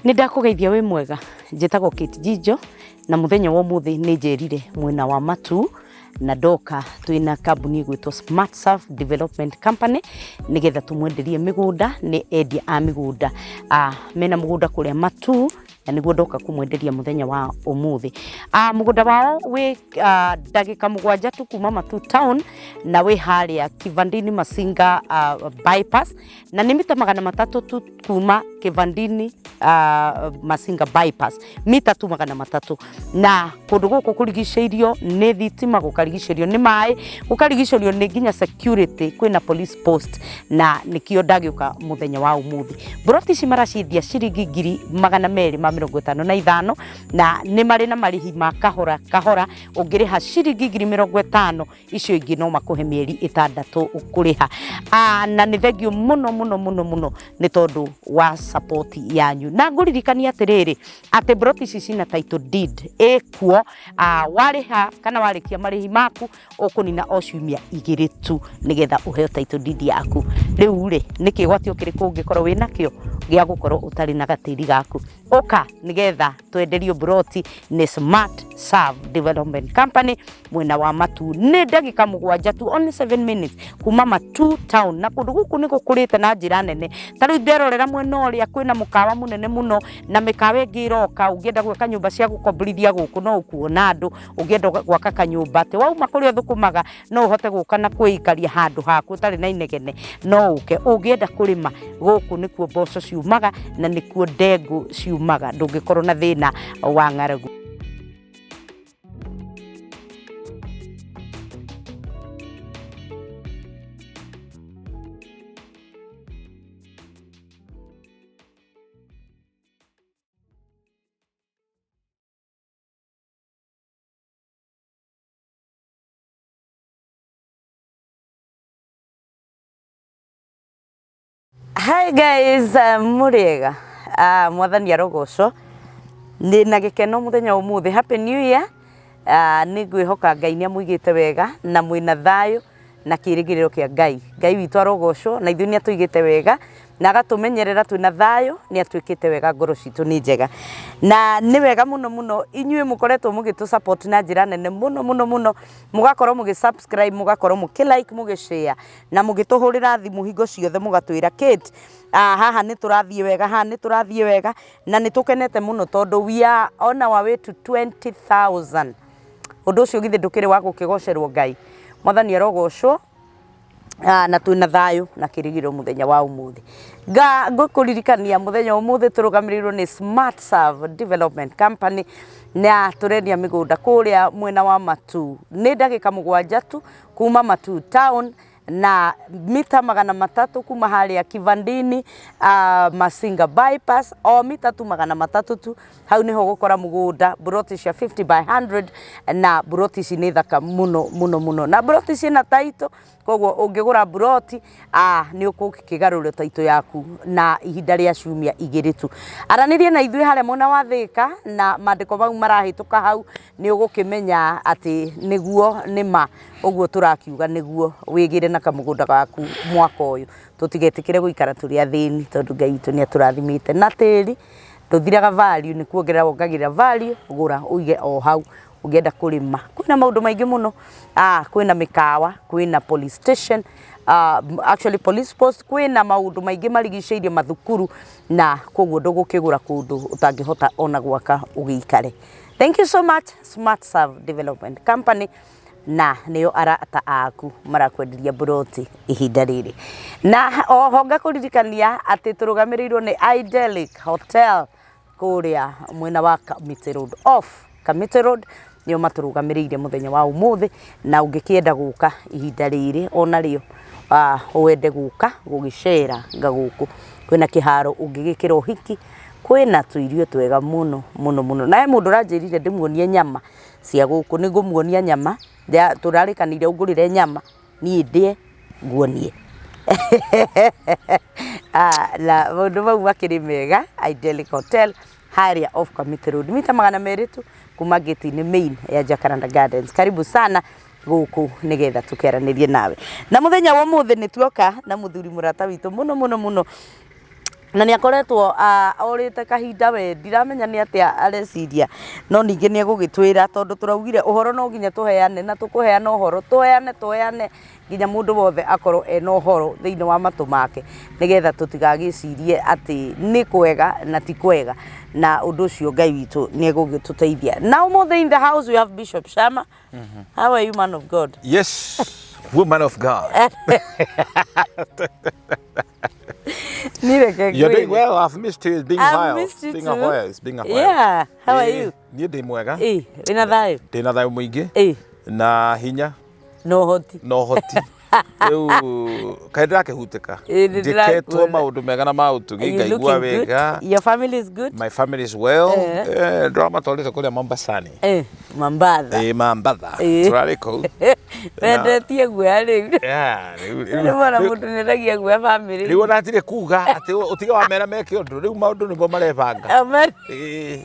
Nĩ ndakũgeithia wĩ mwega, njĩtagwo Kate Njijo na mũthenya wa ũmũthĩ nĩ njerire mwena wa Matuu na ndoka twĩna kambuni ĩgwĩtwo Smart Surf Development Company nĩgetha tũmwenderie mĩgũnda. Nĩ endia a mĩgũnda, mena mũgũnda kũrĩa Matuu na nĩguo ndoka kũmwenderia mũthenya wa ũmũthĩ. Mũgũnda wao wĩ ndagĩka 7 tu kuma Matuu town na wĩ harĩa Kivandini Masinga bypass, na nĩ mita 300 tu kuma Kivandini Masinga bypass, mita tu 300. Na kũndũ gũkũ kũrigicĩirio nĩ thitima, gũkarigicĩrio nĩ maĩ, gũkarigicĩrio nĩ nginya security, kwĩna police post, na nĩkĩo ndagĩũka mũthenya wa ũmũthĩ. Mburoti ici maraciendia ciringi 255,000, na nĩ marĩ na marĩhi ma kahora kahora. Ũngĩrĩha ciringi 50,000, icio ingĩ no makũhe mĩeri 6 kũrĩha. Na nĩ thengio mũno mũno mũno mũno nĩ tondũ wa support yanyu, na ngũririkania atĩrĩrĩ atĩ mburoti ici cina title deed ĩkuo. Warĩha kana warĩkia marĩhi maku, ũkũnina o ciumia 2 tu nĩgetha ũheo title deed yaku. Rĩu rĩ, nĩ kĩgwatio kĩrĩkũ ũngĩkorwo wĩnakĩo gĩa gũkorwo ũtarĩ na gatĩri gaku? Ũka nĩgetha twenderio mburoti nĩ Smart Serve Development Company mwena wa Matuu. Nĩ ndagĩka 7 tu, only 7 minutes kuma Matuu town, na kũndũ gũkũ nĩ gũkũrĩte na njĩra nene. Ta rĩu nderorera mwena ũrĩa kwĩna mũkawa mũnene mũno na mĩkawa ĩngĩ ĩroka. Ũngĩenda gwaka nyũmba cia gũkomborithia gũkũ, no ũkuona andũ. Ũngĩenda gwaka kanyũmba atĩ wauma kũrĩa ũthũkũmaga no ũhote gũka na kwĩikaria handũ haku ũtarĩ na inegene, no ũke. Ũngĩenda kũrĩma, gũkũ nĩkuo mboco ciumaga na nĩkuo ndengũ ciumaga, ndũngĩkorwo na thĩna wa ng'aragu. Hi guys, mũrĩega? Mwathani arogocwo. Ndĩ na gĩkeno mũthenya wa ũmũthĩ. Happy New Year. Nĩ ngwĩhoka Ngai nĩ amũigĩte wega na mwĩna thayũ na kĩrĩgĩrĩro kĩa Ngai. Ngai witũ arogocwo, na ithuĩ nĩ atũigĩte wega na agatũmenyerera, twĩna thayũ, nĩ atwĩkĩte wega, ngoro citũ nĩ njega. Na nĩ wega mũno mũno inyuĩ mũkoretwo mũgĩtũ support na njĩra nene mũno mũno mũno, mũgakorwo mũgĩ subscribe, mũgakorwo mũkĩ like, mũgĩ share na mũgĩtũhũrĩra thimũ hingo ciothe mũgatwĩra, "Kate, haha nĩ tũrathiĩ wega, haha nĩ tũrathiĩ wega," na nĩ tũkenete mũno tondũ we are on our way to 20,000. Ũndũ ũcio githĩ ndũkĩrĩ wa gũkĩgocerwo Ngai? Mwathani arogocwo. Na twĩna thayũ na kĩrĩgĩrĩro mũthenya wa ũmũthĩ. Nga ngũkũririkania mũthenya wa ũmũthĩ tũrũgamĩrĩirwo nĩ Smart Serve Development Company na tũrendia mĩgũnda kũrĩa mwena wa Matuu. Nĩ ndagĩka 7 tu kuma Matuu town na mita 300 kuma harĩa Kivandini Masinga bypass, o mita tu 300 tu, hau niho ũgũkora mũgũnda, mburoti cia 50 by 100. Na mburoti ici nĩ thaka mũno mũno mũno, na mburoti ciĩna title, koguo ũngĩgũra mburoti nĩ ũkũkĩgarũra title yaku na ihinda rĩa ciumia 2 tu. Aranĩria na ithuĩ harĩa mwena wa Thĩka, na mandĩko mau marahĩtũka hau nĩ ũgũkĩmenya atĩ nĩguo nĩ ma ũguo tũrakiuga, nĩguo wĩgĩre na kamũgũnda gaku mwaka ũyũ. Tũtigetĩkĩre gũikara tũrĩ athĩni, tondũ Ngai witũ nĩ atũrathimĩte na tĩri ndũthiraga value, nĩ kuongerera wongagĩrĩra value. Gũra ũige o hau ũngĩenda kũrĩma. Kwĩna maũndũ maingĩ mũno, kwĩna mĩkawa, kwĩna police station, actually police post, kwĩna maũndũ maingĩ marigicĩirie, mathukuru, na koguo ndũgũkĩgũra kũndũ ũtangĩhota ona gwaka ũgĩikare. Thank you so much, Smart Serve Development Company, na nĩo arata aku marakwenderia mburoti ihinda rĩrĩ. Na oho ngakũririkania atĩ tũrũgamĩrĩirwo nĩ Idyllic Hotel kũrĩa mwena wa Kamiti Road, off Kamiti Road, nĩo matũrũgamĩrĩire mũthenya wa ũmũthĩ. Na ũngĩkĩenda gũka ihinda rĩrĩ ona rĩo, wende gũka gũgĩcera nga gũkũ, kwĩna kĩharo ũngĩgĩkĩra ũhiki, kwĩna tũirio twega mũno mũno mũno. Na he mũndũ ũranjĩrire ndĩmuonie nyama cia gũkũ, nĩ ngũmuonia nyama, tũrarĩkanĩire ũngũrĩre nyama niĩ ndĩe nguonie. Na maũndũ mau makĩrĩ mega. Idyllic Hotel harĩa off Kamiti Road, mita 200 tu kuma gate-inĩ main ya Jacaranda Gardens. Karibu sana gũkũ nĩgetha tũkĩaranĩrie nawe. Na mũthenya wa ũmũthĩ nĩ tuoka na mũthuri mũrata witũ mũno mũno mũno. Na nĩ akoretwo orĩte kahinda, we ndiramenya nĩ atĩa areciria, no ningĩ nĩ egũgĩtwĩra tondũ tũraugire ũhoro no nginya tũheane, na tũkũheana ũhoro, tũheane tũheane nginya mũndũ wothe akorwo ena ũhoro thĩinĩ wa matũ make, nĩgetha tũtigagĩcirie atĩ nĩ kwega na ti kwega, na ũndũ ũcio Ngai witũ nĩ egũgĩtũteithia. Na ũmũthĩ in the house we have Bishop Shama. How are you, man of God? Yes, woman of God. Nireke. You're doing well. I've missed you. It's been a I've while. missed you It's been a too. while. It's been a while. Yeah, how are Eh, you? Niĩ ndĩ mwega. Eh, wĩna thayũ? Ndĩ na thayũ mũingĩ Eh, na hinya na ũhoti. Na ũhoti. Rĩu kaĩ ndĩrakĩhutĩka. Ĩ, nĩ Njĩkĩtwo ndĩrakuona. maũndũ mega na ma ũtugi, You ngaigua looking good. wega. Your family is good? My family is well. Eh. Eh, ndĩramatwarĩte kũrĩa Mombasani. Eh, Mambatha. Ĩ, Mambatha. Eh. Tũrarĩ kũu. Wendetie guoya rĩu. Yeah, rĩu Nĩ mwana mũndũ nĩendagia guoya family. Rĩu ona hatirĩ kuga atĩ ũtige wamera meke ũndũ, rĩu maũndũ nĩmo marebanga. Amen. Ĩĩ.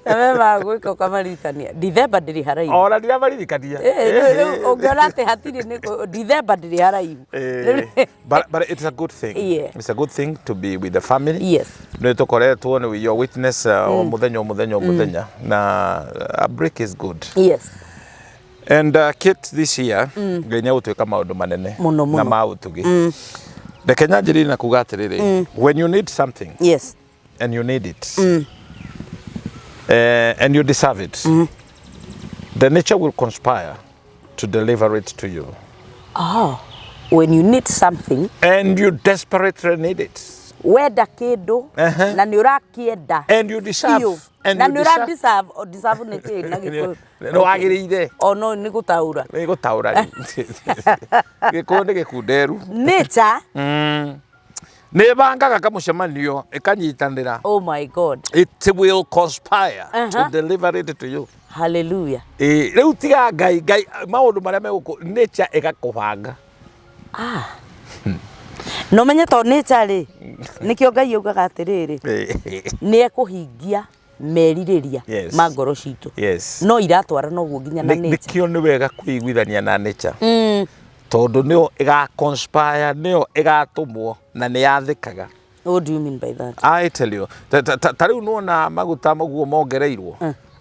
Na me magwĩka ũkamaririkania. Dithemba ndĩrĩ haraihu. Ona ndirabaririkania. Eh, rĩu ũngĩona atĩ hatirĩ nĩ Dithemba ndĩrĩ haraihu. Eh, but it's a good thing. Yeah. It's a good thing to be with the family. Yes. Nĩ tũkoretwo nĩ your witness o mũthenya o mũthenya o mũthenya, na a break is good. Yes. And Kate, this year Ngai nĩ egũtwĩka maũndũ manene Mũno, mũno. na ma ũtugi. Reke nyanjĩrĩrie na kuga atĩrĩrĩ, when you need something and you need it and you deserve it, the nature will conspire to deliver it to you. Oh. When you need something And you desperately need it. Wenda kĩndũ na nĩ ũrakĩenda And you deserve. biũ. And Na you nĩ ũra deserve. deserve, o deserve nĩ kĩĩ na Gĩkũyũ? Nĩ wagĩrĩire. O no nĩ gũtaũra. Nĩ gũtaũra rĩu. Gĩkũyũ nĩ gĩkunderu. Nature. Nĩ ĩbangaga kamũcemanio ĩkanyitanĩra. Oh my God. It will conspire to deliver it to you. Hallelujah. Ĩ, rĩu tiga Ngai, Ngai maũndũ marĩa megũkũ nature ĩgakũbanga. Ah. Na ũmenye to nature rĩ, nĩkĩo Ngai augaga atĩrĩrĩ, nĩ ekũhingia merirĩria ma ngoro citũ. No iratwarana ũguo nginya na nature. Nĩkĩo nĩ wega kwĩiguithania na nature. Tondũ nĩyo ĩga conspire, nĩyo ĩgatũmwo na nĩ yathĩkaga. What do you mean by that? I tell you, ta rĩu nĩwona maguta maguo mongereirwo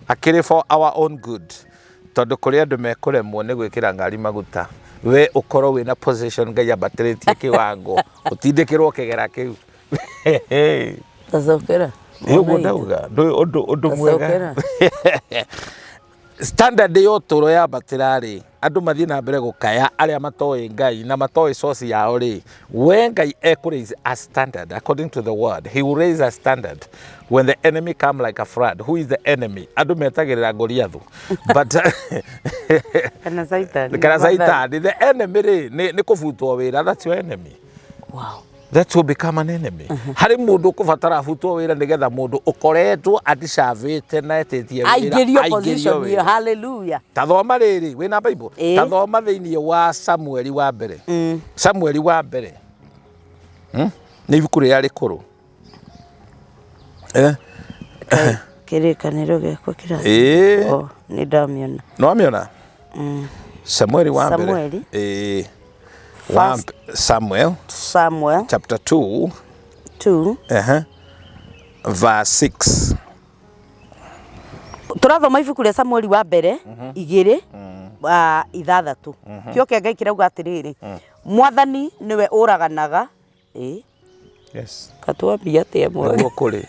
akĩrĩ for our own good, tondũ kũrĩ andũ mekũremwo nĩ gwĩkĩra ngari maguta, we ũkorwo wĩna position Ngai ambatĩrĩtie kĩwango ũtindĩkĩrwo kĩgera kĩu. Tacokera. Ĩ, ũguo ndauga ndũĩ ũndũ mwega. Tacokera. Standard ya ũtũũro yambatĩra rĩ, andũ mathiĩ na mbere gũkaya arĩa matoĩ Ngai na matoĩ source yao rĩ, we Ngai ekũ raise a standard according to the word. He will raise a standard when the enemy come like a flood. Who is the enemy? Andũ metagĩrĩra Goliathu, but Kana Saitani. Kana Saitani. The enemy rĩ, nĩ kũbutwo wĩra. That's your enemy. That will become an enemy. Harĩ mũndũ ũkũbatara abutwo wĩra nĩgetha mũndũ ũkoretwo adicavĩte na etĩtie wĩra aingĩrio aingĩrio position wĩra. ĩyo. Hallelujah. Ta thoma rĩrĩ, wĩna Bible? Ĩĩ. Ta thoma thĩinĩ wa Samueli wa mbere. Samueli wa mbere. Nĩ ibuku rĩrĩa rĩkũrũ. Eh? Kĩrĩkanĩro gĩakwa kĩrathiĩ. Ĩĩ. Oh, nĩ ndamĩona. Nĩ wamĩona? Samueli wa mbere. Samueli. Ĩĩ. Wa First Samuel Samuel chapter 2 2 verse 6. Tũrathoma ibuku rĩa Samueli wa mbere 2 6. Kĩo kĩa Ngai kĩrauga atĩrĩrĩ, Mwathani nĩwe ũraganaga. Ĩ. Yes. Katwambia atĩa mwega? Nĩguo kũrĩ.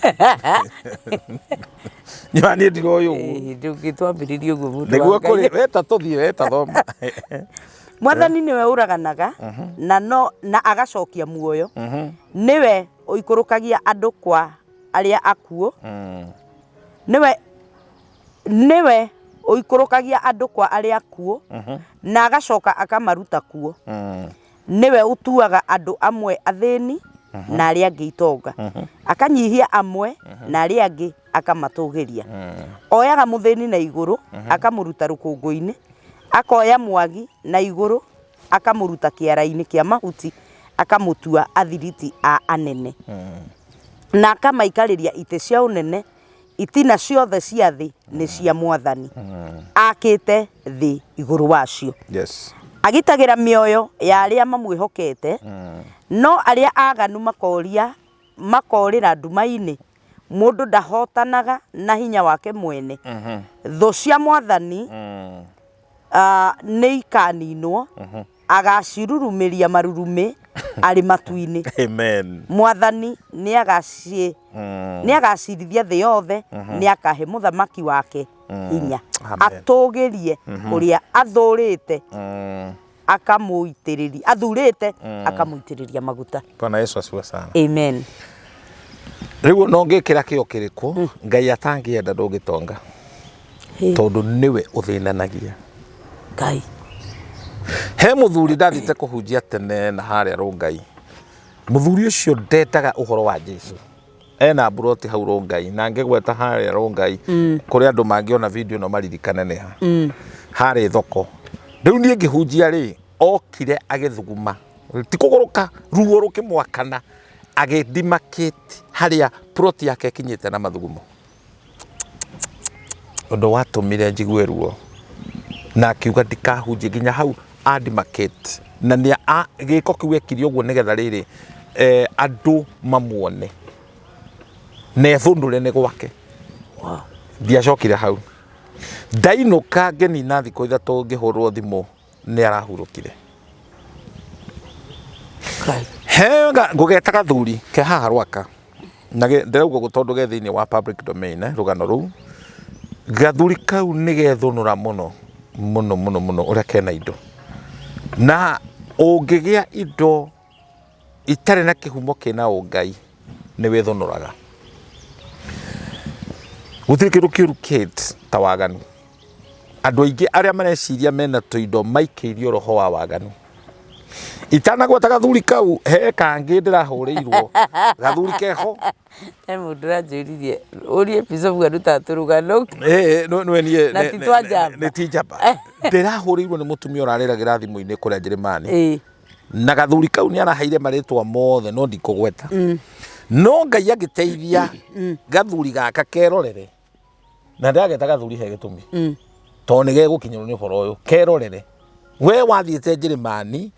Nyua niĩ ndiroĩ ũguo. Ĩ, ndũngĩtwambĩrĩria ũguo mũndũ Nĩguo wa Ngai. kũrĩ, weta tũthiĩ, weta thoma. Mwathani nĩwe ũraganaga na no na agacokia muoyo, nĩwe ũikũrũkagia andũ kwa arĩa akuũ, nĩwe ũikũrũkagia andũ kwa arĩa akuũ na agacoka akamaruta kuo, nĩwe ũtuaga andũ amwe athĩni na arĩa angĩ itonga, akanyihia amwe na arĩa angĩ akamatũgĩria. Oyaga mũthĩni na igũrũ akamũruta rũkũngũ-inĩ, akoya mwagi na igũrũ akamũruta kĩara-inĩ kĩa mahuti, akamũtua athiriti a anene na akamaikarĩria itĩ cia ũnene. Itina ciothe cia thĩ nĩ cia Mwathani, akĩte thĩ igũrũ wacio. Yes. Agitagĩra mĩoyo ya arĩa mamwĩhokete, no arĩa aganu makoria makorĩra nduma-inĩ. Mũndũ ndahotanaga na hinya wake mwene. Thũ cia Mwathani nĩ ikaninwo, agacirurumĩria marurumĩ arĩ matu-inĩ. Amen. Mwathani nĩ agaci nĩ agacirithia thĩ yothe, nĩ akahe mũthamaki wake hinya, Amen. atũgĩrie ũrĩa athũrĩte, akamũitĩrĩria athurĩte, akamũitĩrĩria maguta. Bwana Yesu asifiwe sana. Amen. Rĩu ona ũngĩkĩra kĩo kĩrĩkũ, Ngai atangĩenda ndũngĩtonga, tondũ nĩwe ũthĩnanagia. Ngai. He mũthuri ndathiĩte kũhunjia tene na harĩa Rũngai. Mũthuri ũcio ndendaga ũhoro wa Jesu. Ena mburoti hau Rũngai, na ngĩgweta harĩa Rũngai kũrĩa andũ mangĩona video ĩno maririkane nĩ ha. Harĩ thoko. Rĩu niĩ ngĩhunjia rĩ, okire agĩthuguma, ti kũgũrũka, ruo rũkĩmwakana, agĩdimakĩti harĩa plot yake ĩkinyĩte na mathugumo. Ũndũ watũmire njigue ruo, na akiuga ndikahunjie nginya hau andimakĩte, na nĩ gĩko kĩu ekire ũguo nĩgetha rĩrĩ andũ mamuone na ethũnũre nĩ gwake. Ndiacokire hau, ndainũka ngĩnina thikũ 3 ngĩhũrwo thimũ nĩ arahurũkire. He ngũgeta gathuri ke haha Rwaka, na ndĩrauga ũguo tondũ ge thĩinĩ wa public domain, rũgano rũu. Gathuri kau nĩ gethũnũra mũno mũno mũno mũno ũrĩa kena indo, na ũngĩgĩa indo itarĩ na kĩhumo kĩna ũngai nĩ wĩthũnũraga. Gũtirĩ kĩndũ kĩũru Kate ta waganu. Andũ aingĩ arĩa mareciria mena tũindo maikĩirio roho wa waganu. Itanagweta gathuri kau, he kangĩ ndĩrahũrĩirwo gathuri keho. He mũndũ ũranjũririe ũrie Bishop arutaga tũrũgano. Nĩwe niĩ Na ti twa njamba. Nĩ ti njamba. Ndĩrahũrĩirwo nĩ mũtumia ũrarĩragĩra thimũ-inĩ kũrĩa Njĩrĩmani. Na gathuri kau nĩ araheire marĩtwa mothe no ndikũgweta. No Ngai agĩteithia gathuri gaka kerorere. Na ndĩrageta gathuri he gĩtũmi. Tondũ nĩ gegũkinyĩrwo nĩ ũhoro ũyũ. Kerorere. We wathiĩte Njĩrĩmani,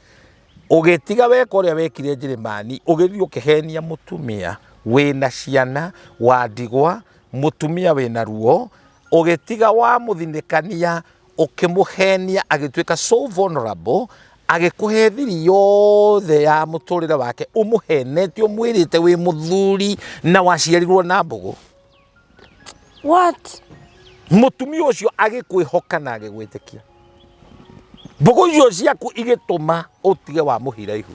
ũgĩtiga weka ũrĩa wekire Njĩrĩmani, ũgĩthiĩ ũkĩhenia mũtumia wĩna ciana wa ndigwa, mũtumia wĩna ruo, ũgĩtiga wamũthinĩkania, ũkĩmũhenia agĩtuĩka so vulnerable, agĩkũhe thiri yothe ya mũtũrĩre wake, ũmũhenetie ũmwĩrĩte wĩ mũthuri na waciarirwo na mbũgũ. What? Mũtumia ũcio agĩkwĩhoka na agĩgwĩtĩkia. Mbũgũ icio ciaku igĩtũma ũtige wa mũhira ihu.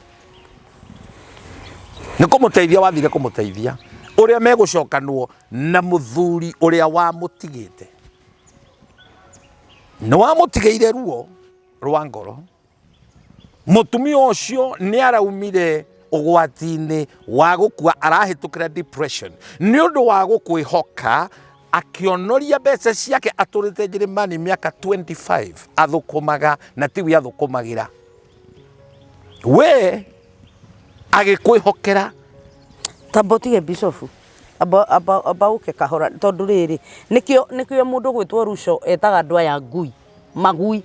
Nĩ kũmũteithia wathire kũmũteithia ũrĩa megũcokanwo na mũthuri ũrĩa wamũtigĩte. Nĩ wamũtigĩire ruo rwa ngoro. Mũtumia ũcio nĩ araumire ũgwati-inĩ wa gũkua, arahĩtũkĩra depression nĩ ũndũ wa gũkwĩhoka, akĩonoria mbeca ciake atũrĩte Njĩrĩmani mĩaka 25 athũkũmaga na tiwe athũkũmagĩra. We agĩkwĩhokera. Tamba ũtige Bishop, amba amba amba ũke kahora tondũ rĩrĩ nĩkĩo nĩkĩo mũndũ ũgwĩtwo Ruco etaga andũ aya ngui, magui,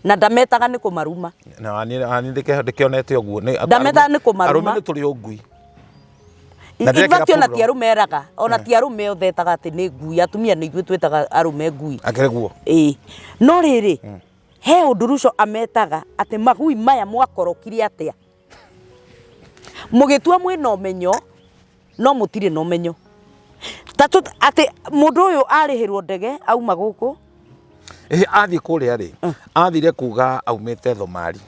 na ndametaga nĩ kũmaruma. Na niĩ ndĩkĩonete ũguo. Ndametaga nĩ kũmaruma. Arũme nĩ tũrĩ ũngui. Na In fact ona ti arũme eraga, ona ti arũme othe etaga atĩ nĩ ngui, atumia nĩ ithuĩ twĩtaga arũme ngui. Akĩrĩ guo? Ĩĩ. No rĩrĩ, he ũndũ Ruco ametaga atĩ magui maya mwakorokire atĩa? Mũgĩtua mwĩna ũmenyo, no mũtirĩ na ũmenyo. Ta tũ atĩ mũndũ ũyũ arĩhĩrwo ndege auma gũkũ. Ĩhĩ athiĩ kũrĩa rĩ, athire kuga aumĩte Thomari.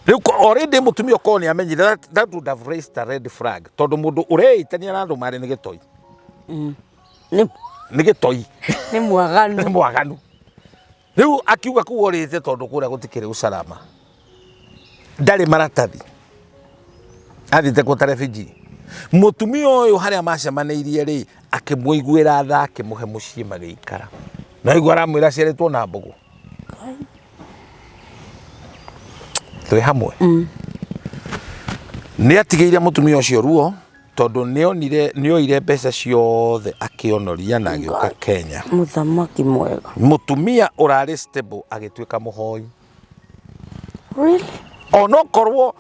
Rĩu already mũtumia ũkorwo nĩ amenyire that would have raised a red flag tondũ mũndũ ũreĩtania na Thomari nĩ gĩtoi. Nĩ gĩtoi. Nĩ mwaganu. Nĩ mwaganu. Rĩu akiuga kũu orĩte tondũ kũrĩa gũtikĩrĩ usalama. Ndarĩ maratathi. Athiĩte kuo ta refugee. Mũtumia ũyũ harĩa macemanĩirie rĩ, akĩmũiguĩra tha, akĩmũhe mũciĩ magĩikara. Na aigua aramwĩra aciarĩtwo na mbũgũ. Twĩ hamwe. Nĩ atigĩire mũtumia ũcio ruo tondũ nĩonire nĩoire mbeca ciothe akĩonoria na agĩũka Kenya. Mũthamaki mwega. Mũtumia ũrarĩ stable agĩtuĩka mũhoi. Really? Onokorwo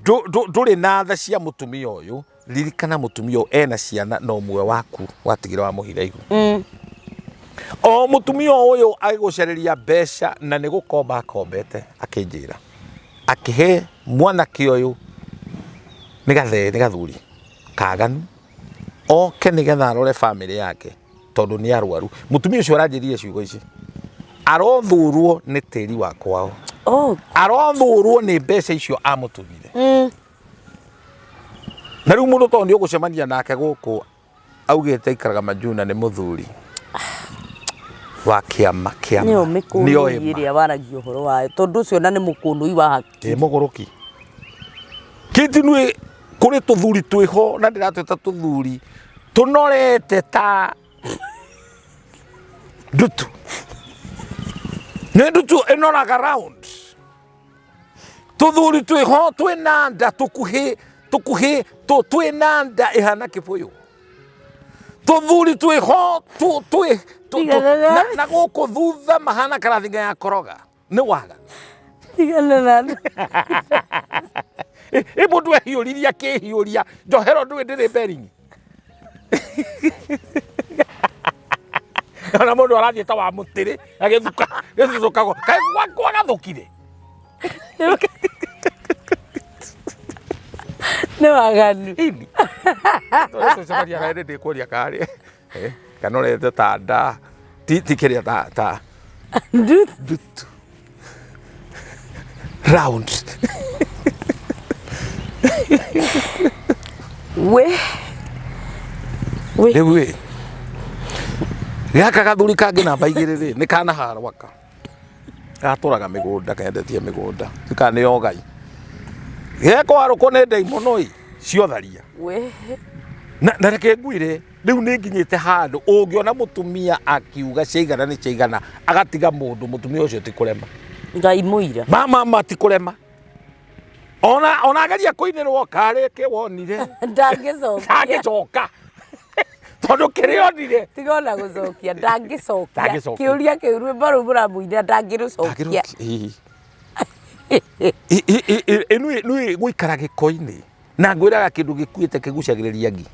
ndũrĩ na tha cia mũtumia ũyũ, ririkana mũtumia ũyũ ena ciana na ũmwe waku watigire wa mũhira ihu. O mũtumia ũyũ agĩgũcarĩria mbeca na nĩ gũkomba akombete, akĩnjĩra akĩhe mwanake ũyũ nĩ gathee nĩ gathuri kaganu oke nĩgetha arore bamĩrĩ yake tondũ nĩ arwaru. Mũtumia ũcio aranjĩrire ciugo ici, arothurwo nĩ tĩri wa kwao, Oh. arothurwo nĩ mbeca icio amũtũmire. Na rĩu mũndũ tondũ nĩ ũgũcemania nake gũkũ augĩte aikaraga Majuna nĩ mũthuri wa kĩama kĩama Nĩyo mĩkũnũi nĩoĩ ma. ĩrĩa waragia ũhoro wayo tondũ ũcio ona nĩ mũkũnũi wa haki. Ĩ mũgũrũki kĩntinui kũrĩ tũthuri twĩho na ndĩratwĩta tũthuri tũnorete ta ndutu nĩ ndutu ĩnoraga round tũthuri twĩho twĩna nda tũkuhĩ tũkuhĩ twĩna nda ĩhana kĩbũyũ tũthuri twĩho twĩ na gũkũ thutha mahana karathinga ya koroga nĩ waga Tigana na andũ. Ĩ mũndũ ehiũririe akĩhiũria njohero ndũĩ ndĩrĩ bearing ona mũndũ arathiĩ ta wa mũtĩrĩ agĩthuka gĩthutũkagwo kaĩ gwakwa gathũkire. Nĩ waganu. Ini tũcemania nawe nĩ ndĩkũria karĩ kana ũrete ta nda ti kĩrĩa ta ta Ndutu. Ndutu round. We. We. Rĩu ĩ gaka gathuri kangĩ namba igĩrĩ rĩ nĩ kana harwaka gatũraga mĩgũnda kendetie mĩgũnda kana nĩ ogai gekwarũkwo nĩ ndaimono ĩ ciotharia. We. Na reke ngwĩre rĩu nĩ nginyĩte handũ ũngĩona mũtumia akiuga ciaigana nĩ ciaigana agatiga mũndũ mũtumia ũcio ti kũrema. Ngai mũira. Mama ti kũrema ona ageria kũinĩrwo karĩ kĩwonire Ndangĩcokia. Ndangĩcoka tondũ kĩrĩa onire. Tiga ona gũcokia ndangĩcokia. Ndangĩcokia. Kĩũria kĩu rwĩmbo rũu mũramũinĩra ndangĩrũcokia. Ĩ gũikara gĩko-inĩ na ngwĩraga kĩndũ gĩkuĩte kĩgucagĩrĩria ngi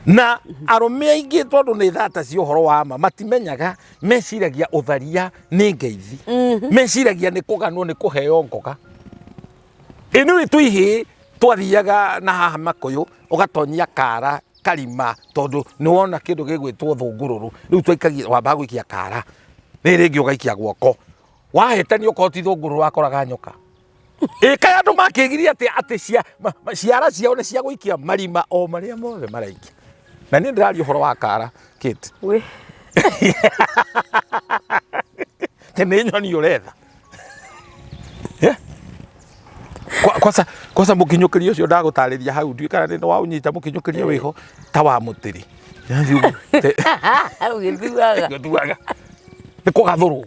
na arũme aingĩ tondũ nĩ thata cia ũhoro wa ma matimenyaga meciragia ũtharia nĩ ngeithi meciragia nĩ kũganwo nĩ kũheo ngoga ĩnũĩ twĩ ihĩĩ twathiaga na haha makũyũ ũgatonyia kara karima tondũ nĩ wona kĩndũ gĩgwĩtwo thũngũrũrũ rĩu twaikagia wambaga gũikia kara rĩrĩ rĩngĩ ũgaikia guoko wahĩtania okorwo ti thũngũrũrũ wakoraga nyoka ĩkaĩ andũ makĩgiria atĩ atĩ ciara ciao nĩ cia gũikia marima o marĩa mothe maraikia na niĩ ndĩraria ũhoro wa kara Kate. We. Atĩ nĩ nyoni ũretha. Kwanza kwanza mũkinyũkĩrio ũcio ndagũtarĩria hau ndiũĩ kana nĩ waũnyita mũkinyũkĩrio wĩho ta wa mũtĩrĩ. Ũgĩthuaga. Gĩthuaga. Nĩ kũgathũrwo.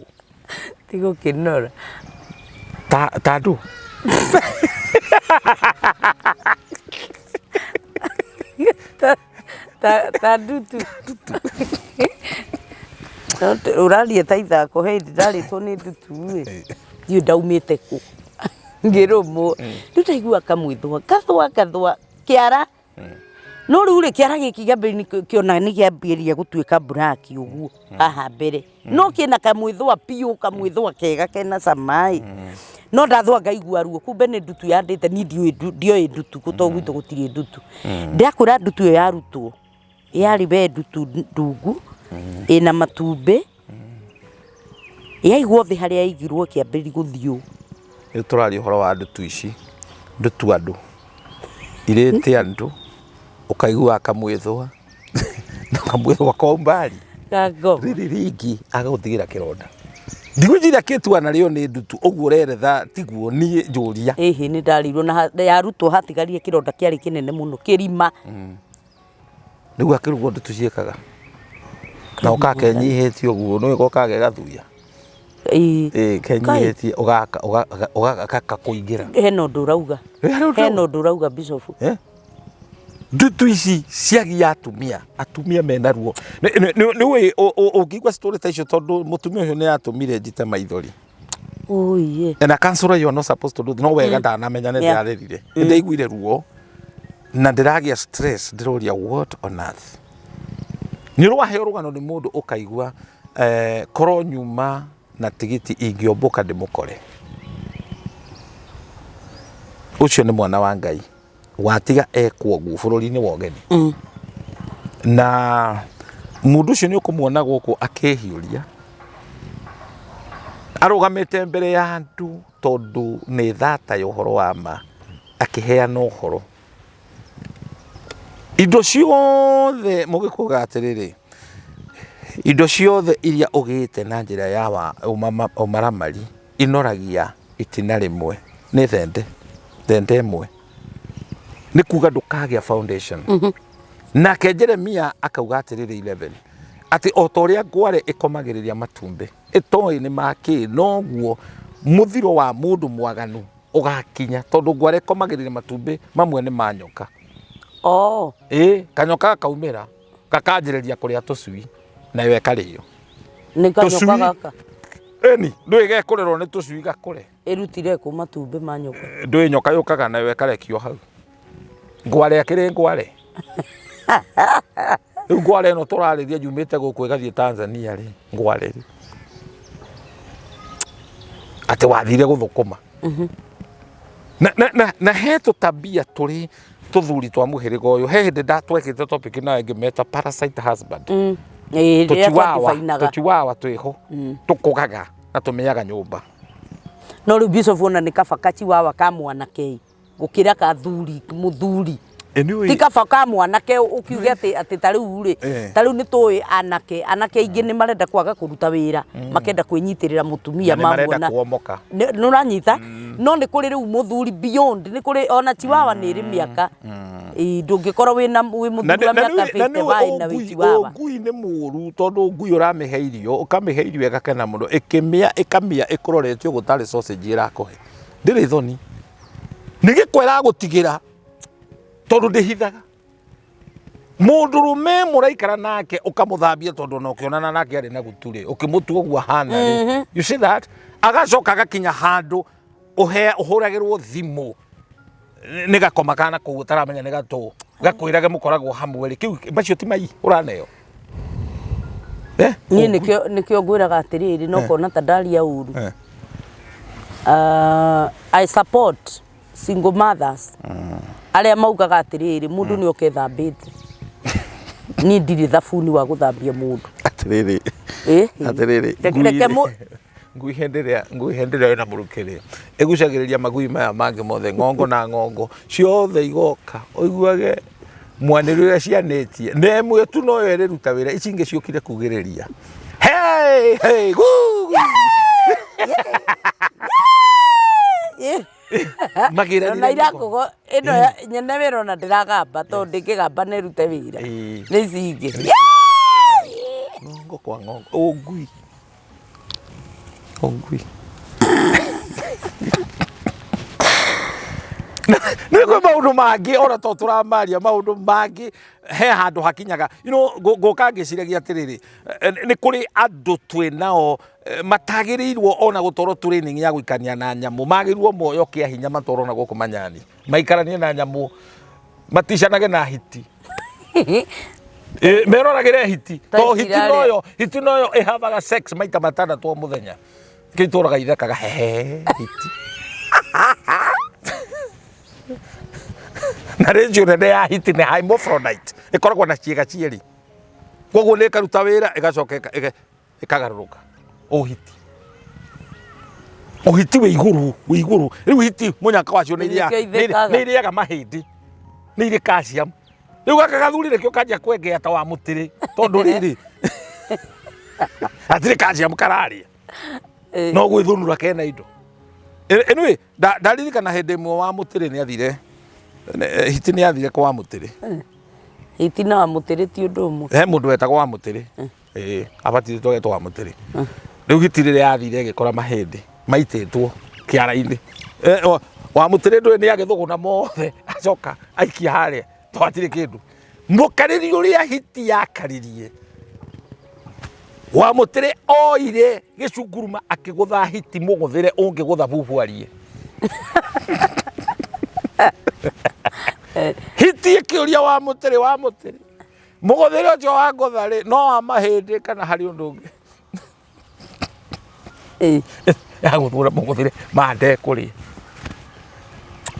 Ti gũkĩnora. Ta ndũ. Ta ndutu. No ũraria ta ithako he hĩndĩ ndarĩtwo nĩ ndutu ĩ. Ndiũĩ ndaumĩte kũ. Ngĩrũmwo. Rĩu ndaigua kamwĩthũa gathũa gathũa kĩara. No rĩu rĩ kĩara gĩkĩ kĩambĩrĩria kĩona nĩ kĩambĩrĩria gũtuĩka black ũguo haha mbere. No kĩna kamwĩthũa biũ kamwĩthũa kega kena cama ĩ. No ndathũa ngaigua ruo kumbe nĩ ndutu yandĩte niĩ ndiũĩ ndioĩ ndutu tondũ gwitũ gũtirĩ ndutu. Ndakũra ndutu ĩyo yarutwo yarĩ we ndutu ndungu ĩna matumbĩ yaigwo thĩ harĩa yaigirwo ĩkĩambĩrĩria gũthiũ. Rĩu tũraria ũhoro wa ndutu ici ndutu andũ irĩte andũ ũkaigua kamwĩthũa na kamwĩthũa kwa umbali Kangoma. rĩrĩ rĩngĩ agagũtigĩra kĩronda ndigwĩciria kĩtua narĩo nĩ ndutu ũguo ũreretha tiguo niĩ njũria. Ĩhĩ nĩ ndarĩirwo na yarutwo hatigarire kĩronda kĩarĩ kĩnene mũno kĩrima. Nĩguo akĩrugwo ndutu ciĩkaga na ũkakenyihĩtie ũguo nĩũĩ gokaga ge gathuya. Ĩĩ. Ĩĩ kenyihĩtie ũgaka kũingĩra. Hena ũndũ ũrauga. Hena ũndũ ũrauga Bishop. Ndutu ici ciagia atumia atumia mena ruo nĩũĩ ũngĩigua story ta icio tondũ mũtumia ũcio nĩ atũmire njite maithori. Oiye. And a counselor, you are not supposed to do. No wega ndanamenya nĩ ndĩrarĩrire, nĩ ndaiguire ruo na ndĩragĩa stress, ndĩroria what on earth. Nĩ ũrwaheo rũgano nĩ mũndũ ũkaigua korwo nyuma na tigiti ingĩombũka ndĩmũkore. Ũcio nĩ mwana wa Ngai watiga ekwo ũguo bũrũri-inĩ wa ũgeni. Na mũndũ ũcio nĩ ũkũmuona gũkũ akĩhiũria arũgamĩte mbere ya andũ, tondũ nĩ thata ya ũhoro wa ma, akĩheana ũhoro indo ciothe. Mũgĩkũga atĩrĩrĩ, indo ciothe iria ũgĩte na njĩra ya ũmaramari inoragia itina rĩmwe, nĩ thende, thende ĩmwe, nĩ kuga ndũkagĩa foundation. Nake Jeremia akauga atĩrĩrĩ 11 atĩ o ta ũrĩa ngware ĩkomagĩrĩria matumbĩ ĩtoĩ nĩ makĩ, noguo mũthiro wa mũndũ mwaganu ũgakinya, tondũ ngware ĩkomagĩrĩria matumbĩ mamwe nĩ ma nyoka. Oh. Ĩ kanyoka gakaumĩra gakanjĩrĩria kũrĩa tũcui, nayo ĩkarĩo. Nĩ kanyoka Tũcui. gaka. Ĩni ndũĩ gekũrerwo nĩ tũcui gakũre. Ĩrutire kũ matumbĩ ma nyoka? Ndũĩ nyoka yũkaga nayo ĩkarekio hau. Ngware akĩrĩ ngware. Rĩu ngware ĩno tũrarĩria yumĩte gũkũ ĩgathiĩ Tanzania rĩ, ngware rĩ atĩ wathire gũthũkũma na he tũtabia tũrĩ tũthuri twa mũhĩrĩga ũyũ. He hĩndĩ ndatwekĩte topic nayo ngĩmeta parasite husband. Ĩĩ, rĩrĩa Tũchiwawa. twadefinaga. Tũchiwawa twĩho tũkũgaga na tũmĩaga nyũmba. No rĩu Bishop, ona nĩ kaba kachiwawa ka mwanake gũkĩra kathuri mũthuri. Anyway, Ti kaba ka mwanake ũkiuge atĩ ta rĩu rĩ, ta rĩu nĩ tũĩ anake aingĩ nĩ marenda kwaga kũruta wĩra, makenda kwĩnyitĩrĩra mũtumia. Na nĩ marenda mamuona kuomoka. Nĩ ũranyita? No nĩ kũrĩ rĩu mũthuri beyond, nĩ kũrĩ ona chiwawa nĩ ĩrĩ mĩaka. Ĩĩ, ndũngĩkorwo wĩna wĩ mũthuri wa mĩaka 55 na wĩ chiwawa. Ngui nĩ mũru, tondũ ngui ũramĩhe irio, ũkamĩhe irio ĩgakena mũno, ĩkĩmĩa ĩkamĩa ĩkũroretie ũguo tarĩ sausage ĩrakũhe. Ndĩrĩ thoni, nĩ gĩko ĩragũtigĩra, tondũ ndĩhithaga. Mũndũrũme mũraikara nake ũkamũthambia, tondũ ona ũkĩonana nake arĩ na gutu rĩ, ũkĩmũtua ũguo ahana rĩ, you see that, agacoka agakinya handũ ũhe ũhũragĩrwo thimũ nĩ gakoma kana kũu ũtaramenya nĩ gatũ, gakwĩrage mũkoragwo hamwe rĩ, kĩu macio ti mai ũraneo. Eh? Niĩ nĩkĩo ngwĩraga atĩrĩrĩ, no kona ta ndaria ũru. I support single mothers arĩa maugaga atĩrĩrĩ, mũndũ nĩ oke thambĩte, niĩ ndirĩ thabuni wa gũthambia mũndũ. Atĩrĩrĩ. Ĩ? Atĩrĩrĩ. Reke Ngui hĩndĩ ĩrĩa ĩna mũrukĩ rĩ, ĩgucagĩrĩria magui maya mangĩ mothe, ng'ongo na ng'ongo ciothe igoka, ũiguage mwanĩrĩre ũrĩa cianĩtie, na ĩmwe tu noyo ĩrĩruta wĩra, ici ingĩ ciũkire kugĩrĩria, hey, hey, woo! Magĩranire. Ona irakũgo ĩno nyene wĩra, ona ndĩragamba tondũ ndĩngĩgamba na ĩrute wĩra. Nĩ ici ingĩ. Ng'ongo kwa ng'ongo, ũ ngui, ũ ngui. Nĩ kwĩ maũndũ mangĩ ona to tũramaria, maũndũ mangĩ he handũ hakinyaga ngũka ngĩciragia atĩrĩrĩ, nĩ kũrĩ andũ twĩ nao matagĩrĩirwo ona gũtwarwo training ya gũikania na nyamũ, magĩrĩirwo moyo kĩa hinya, matwarwo na gũkũ manyani, maikaranie na nyamũ, maticanage na hiti. Meroragĩre hiti. Ta to hiti ici noyo, hiti noyo ĩhavaga sex maita matandatũ o mũthenya, kĩ itũraga ithekaga hehe hiti na ratio nene ya hiti nĩ hermaphrodite, ĩkoragwo na ciĩga cierĩ, koguo nĩ ĩkaruta wĩra ĩgacoka ĩkagarũrũka. Ũhiti, ũhiti wĩ igũrũ, wĩ igũrũ. Rĩu hiti mũnyaka wacio nĩ Nĩkĩo ithekaga. Nĩ irĩaga mahĩndĩ, nĩ irĩ calcium. Rĩu gaka gathuri nĩkĩo kanjia kwengea ta wa mũtĩrĩ, tondũ rĩrĩ hatirĩ calcium kararĩa, no gwĩthũnũra kena indo. Anyway, ndaririkana hĩndĩ ĩmwe wa mũtĩrĩ nĩ athire, hiti nĩ athire kwa mũtĩrĩ. Hiti na wa mũtĩrĩ ti ũndũ ũmwe. He mũndũ wetagwo wa mũtĩrĩ. Ĩĩ, abatithĩtwo agetwo wa mũtĩrĩ. Rĩu hiti rĩrĩa yathire ĩgĩkora mahĩndĩ maitĩtwo kĩara-inĩ. Wa mũtĩrĩ ndũĩ nĩ agĩthũgũna mothe, acoka aikia harĩa to hatirĩ kĩndũ. Mũkarĩri ũrĩa hiti yakaririe. Wa mũtĩrĩ oire gĩcunguruma akĩgũtha hiti mũgũthĩre ũngĩgũtha bubu arie. Hiti ĩkĩũria wa mũtĩrĩ wa mũtĩrĩ mũgũthĩre ũcio wa ngũtha rĩ no wa mahĩndĩ kana harĩ ũndũ ũngĩ? Yagũthũra mũgũthĩre ma ndekũrĩa.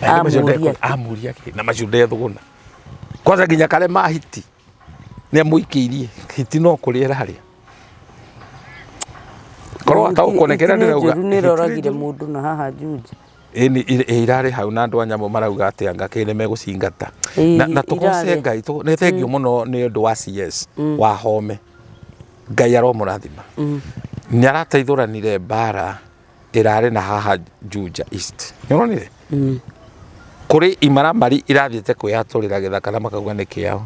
Amũria kĩ? Amũria kĩ na macio ndethũgũna kwanza nginya kare ma hiti nĩ amũikĩirie hiti no kũrĩa ĩrarĩa korwo ataũkwo nĩ kĩrĩa ndĩrauga. Njũru nĩ ĩroragire mũndũ na haha Juja. Ĩni irarĩ hau na andũ a nyamũ marauga atĩ anga kĩ nĩ megũcingata. Na tũgoce irarĩ. Ngai nĩ thengiũ mũno nĩ ũndũ wa CS wa Home. Ngai aromũrathima. Nĩ arateithũranire mbara ĩrarĩ na haha Juja East. Nĩ ũronire? Kũrĩ imaramari irathiĩte kwĩyatũrĩra gĩthaka na makauga nĩ kĩao.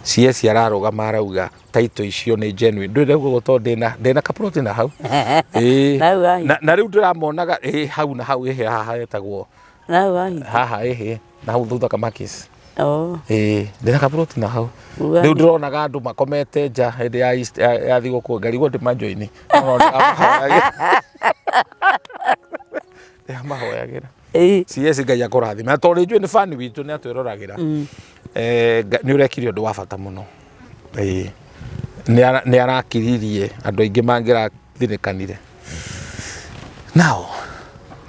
CS ararũgama arauga title icio nĩ genuine. Ndũĩ ndauga ũguo tondũ ndĩna kaploti na hau. Ĩĩ. Na hau hahi. Na rĩu ndĩramonaga ĩĩ hau na hau ĩhĩ haha hetagwo Na hau hahi. Haha ĩhĩ na hau thutha Kamakis. Oh. Ĩĩ ndĩna kaploti na hau. Uga Rĩu ndĩronaga andũ makomete nja hĩndĩ ya East- ya thigũkũ ngarigwo ndĩmanjoini. No ndĩramahoyagĩra. Ndĩramahoyagĩra. CS Ngai akũrathime. Na tondũ njũĩ nĩ fan witũ nĩ atwĩroragĩra. Nĩ ũrekire ũndũ wa bata mũno. Ĩĩ. Nĩ arakiririe andũ aingĩ mangĩrathinĩkanire. Now,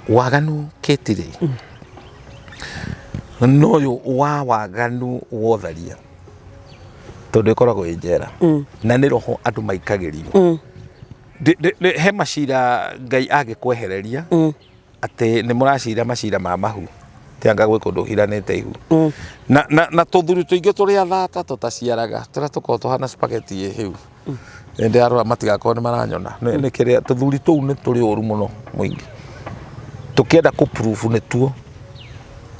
waganu kĩtirĩ. No ũyũ wa waganu wotharia tondũ ĩkoragwo ĩ njera na nĩ roho andũ maikagĩrio. He macira Ngai angĩkwehereria atĩ nĩ mũracira macira ma mahu ti anga gwĩ kũndũ ũhiranĩte ihu na tũthuri tũingĩ tũrĩa thata tũtaciaraga tũrĩa tũkoragwo tũhana spaghetti ĩ hĩu. Nĩ ndĩrarora matigakorwo nĩ maranyona. Nĩ kĩrĩa tũthuri tũu nĩ tũrĩ ũru mũno mũingĩ tũkĩenda kũ prove nĩ tuo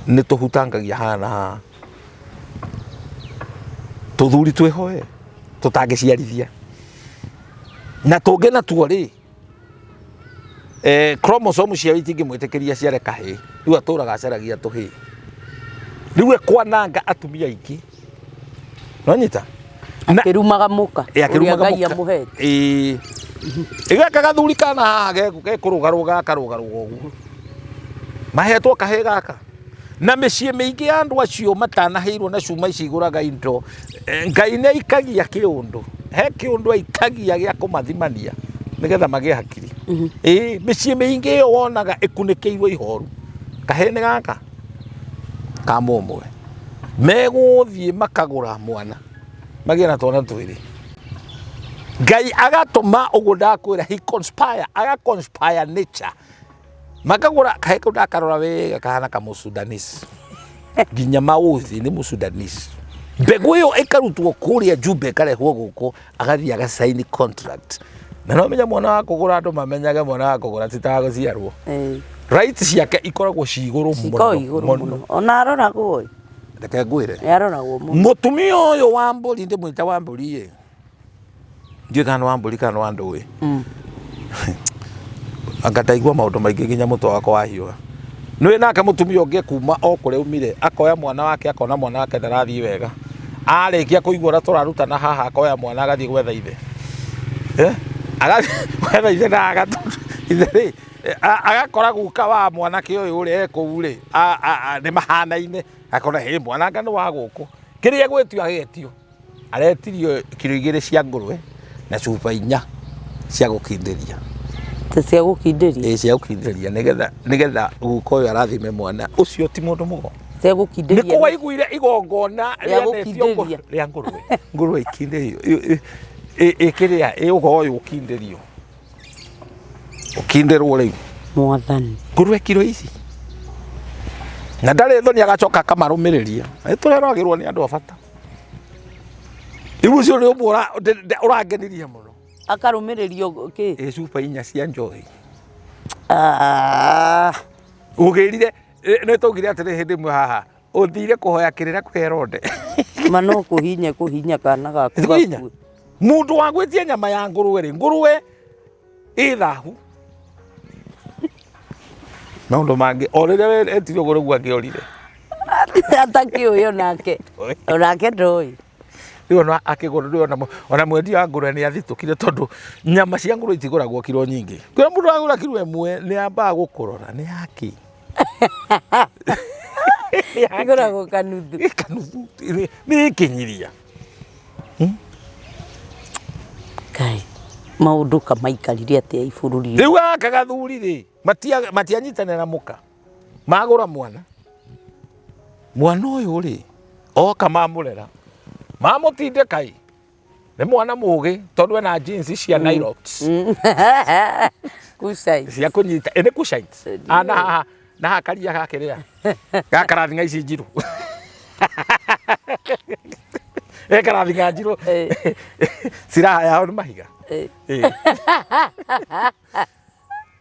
nĩ tũhutangagia haha na haha. Tũthuri twĩhoe tũtangĩciarithia na tũngĩ natuo rĩ chromosome ciao itingĩmwĩtĩkĩria aciare kahĩĩ, rĩu atũraga acaragia tũhĩĩ, rĩu ekwananga atumia aingĩ, nĩwanyita? Akĩrumaga mũka Ĩ, ũrĩa akĩrumaga Ngai mũka. amũhete. Ĩĩ. Gaka gathuri kana haha gekũrũgarũga gakarũgarũga ũguo mahetwo kahĩĩ gaka na mĩciĩ mĩingĩ ya andũ acio matanaheirwo na cuma ici igũraga indo. Ngai nĩ aikagia kĩũndũ, he kĩũndũ aikagia gĩa kũmathimania nĩgetha magĩe hakiri. Ĩĩ mĩciĩ mĩingĩ ĩyo wonaga ĩkunĩkĩirwo ihoru, kahĩĩ nĩ gaka ka mũmwe, megũthiĩ makagũra mwana magĩe na twana twĩrĩ. Ngai agatũma ũguo ndakwĩra, he conspire, aga conspire nature makagũra kahĩĩ kau ndakarora wega kahana ka Mũsudanese nginya maũthĩ nĩ Mũsudanese. Mbegũ ĩyo ĩkarutwo kũrĩa Juba ĩkarehwo gũkũ, agathiĩ agacaini contract. Na no menya mwana wa kũgũra, andũ mamenyage mwana wa kũgũra ti ta wa gũciarwo. Right ciake ikoragwo ci igũrũ Cikoragwo mũno igũrũ mũno. Mũno. Ona aroragwo ĩ. Reke ngwĩre. Nĩ aroragwo mũno. Mũtumia ũyũ wa mbũri ndĩmwĩta wa mbũri ĩ. Ndiũĩ kana nĩ wa mbũri kana nĩ wa ndũĩ. Anga ndaigua maũndũ maingĩ nginya mũtwe wakwa wahiũha. Nĩũĩ nake mũtumia ũngĩ kuma o kũrĩa aumire akoya mwana wake akona mwana wake ndarathiĩ wega. Arĩkia kũigua ũrĩa tũrarutana haha akoya mwana agathiĩ gwetha ithe. Eh? Agathiĩ gwetha ithe na agatũ ithe rĩ agakora guka wa mwanake ũyũ rĩ e kũu rĩ nĩ mahanaine akona hĩ mwana anga nĩ wa gũkũ. Kĩrĩa egwĩtio agetio. Aretirio kiro igĩrĩ cia ngũrwe na cuba inya cia gũkindĩria. Ta cia gũkindĩria? Ĩĩ cia gũkindĩria nĩgetha nĩgetha guka ũyũ arathime mwana ũcio ti mũndũ mũgo. Cia gũkindĩria. Nĩkũ waiguire igongona Rĩa rĩanetio gũkindĩria. Rĩa ngũrwe. Ngũrwe ikindĩrio. Ĩkĩrĩa ĩ ũgo ũyũ ũkindĩrio. Ũkindĩrwo rĩu. Mwathani. Ngũrwe kiro ici. Na ndarĩ thoni agacoka akamarũmĩrĩria. Nĩ tũreragĩrwo nĩ andũ a bata. Rĩu ũcio nĩ ũmwe ũrangenirie mũno. Akarũmĩrĩrio kĩ? Ĩ cuba inya cia njohi. Ah. Ũgĩrire nĩ twaugire atĩrĩ hĩndĩ ĩmwe haha ũthire kũhoya kĩrĩra kwĩ Herode. Ma no kũhinya kũhinya kana gaku Kũhinya? gakue. Mũndũ wa gwĩtia nyama ya ngũrwe rĩ, ngũrwe ĩ thahu. Maũndũ mangĩ o rĩrĩa etirio ũguo nĩguo angĩorire. Atakĩũĩ onake. Onake ndoĩ. Rĩu ona akĩgũra rĩu ona ona mwendia wa ngũrwe nĩ athitũkire tondũ nyama cia ngũrwe itigũragwo kiro nyingĩ. Kũrĩa mũndũ agũra kiro ĩmwe nĩ ambaga gũkũrora nĩ yaki. Igũragwo kanuthu. Kanuthu nĩ ĩkĩnyiria. Kai maũndũ kamaikarire atĩa i bũrũri ũyũ? Rĩu gaka gathuri rĩ matianyitanĩra na mũka magũra mwana mwana ũyũ rĩ oka mamũrera mamũtindĩka ĩ nĩ mwana mũgĩ tondũ ena jeans cia Nirox Kucai. cia kũnyita ĩ nĩ Kushites. Ah, na haha na haha karia gakĩrĩa gakarathinga ici njirũ ekarathinga njirũ Eh. siraha yao nĩ mahiga Eh. Ĩ.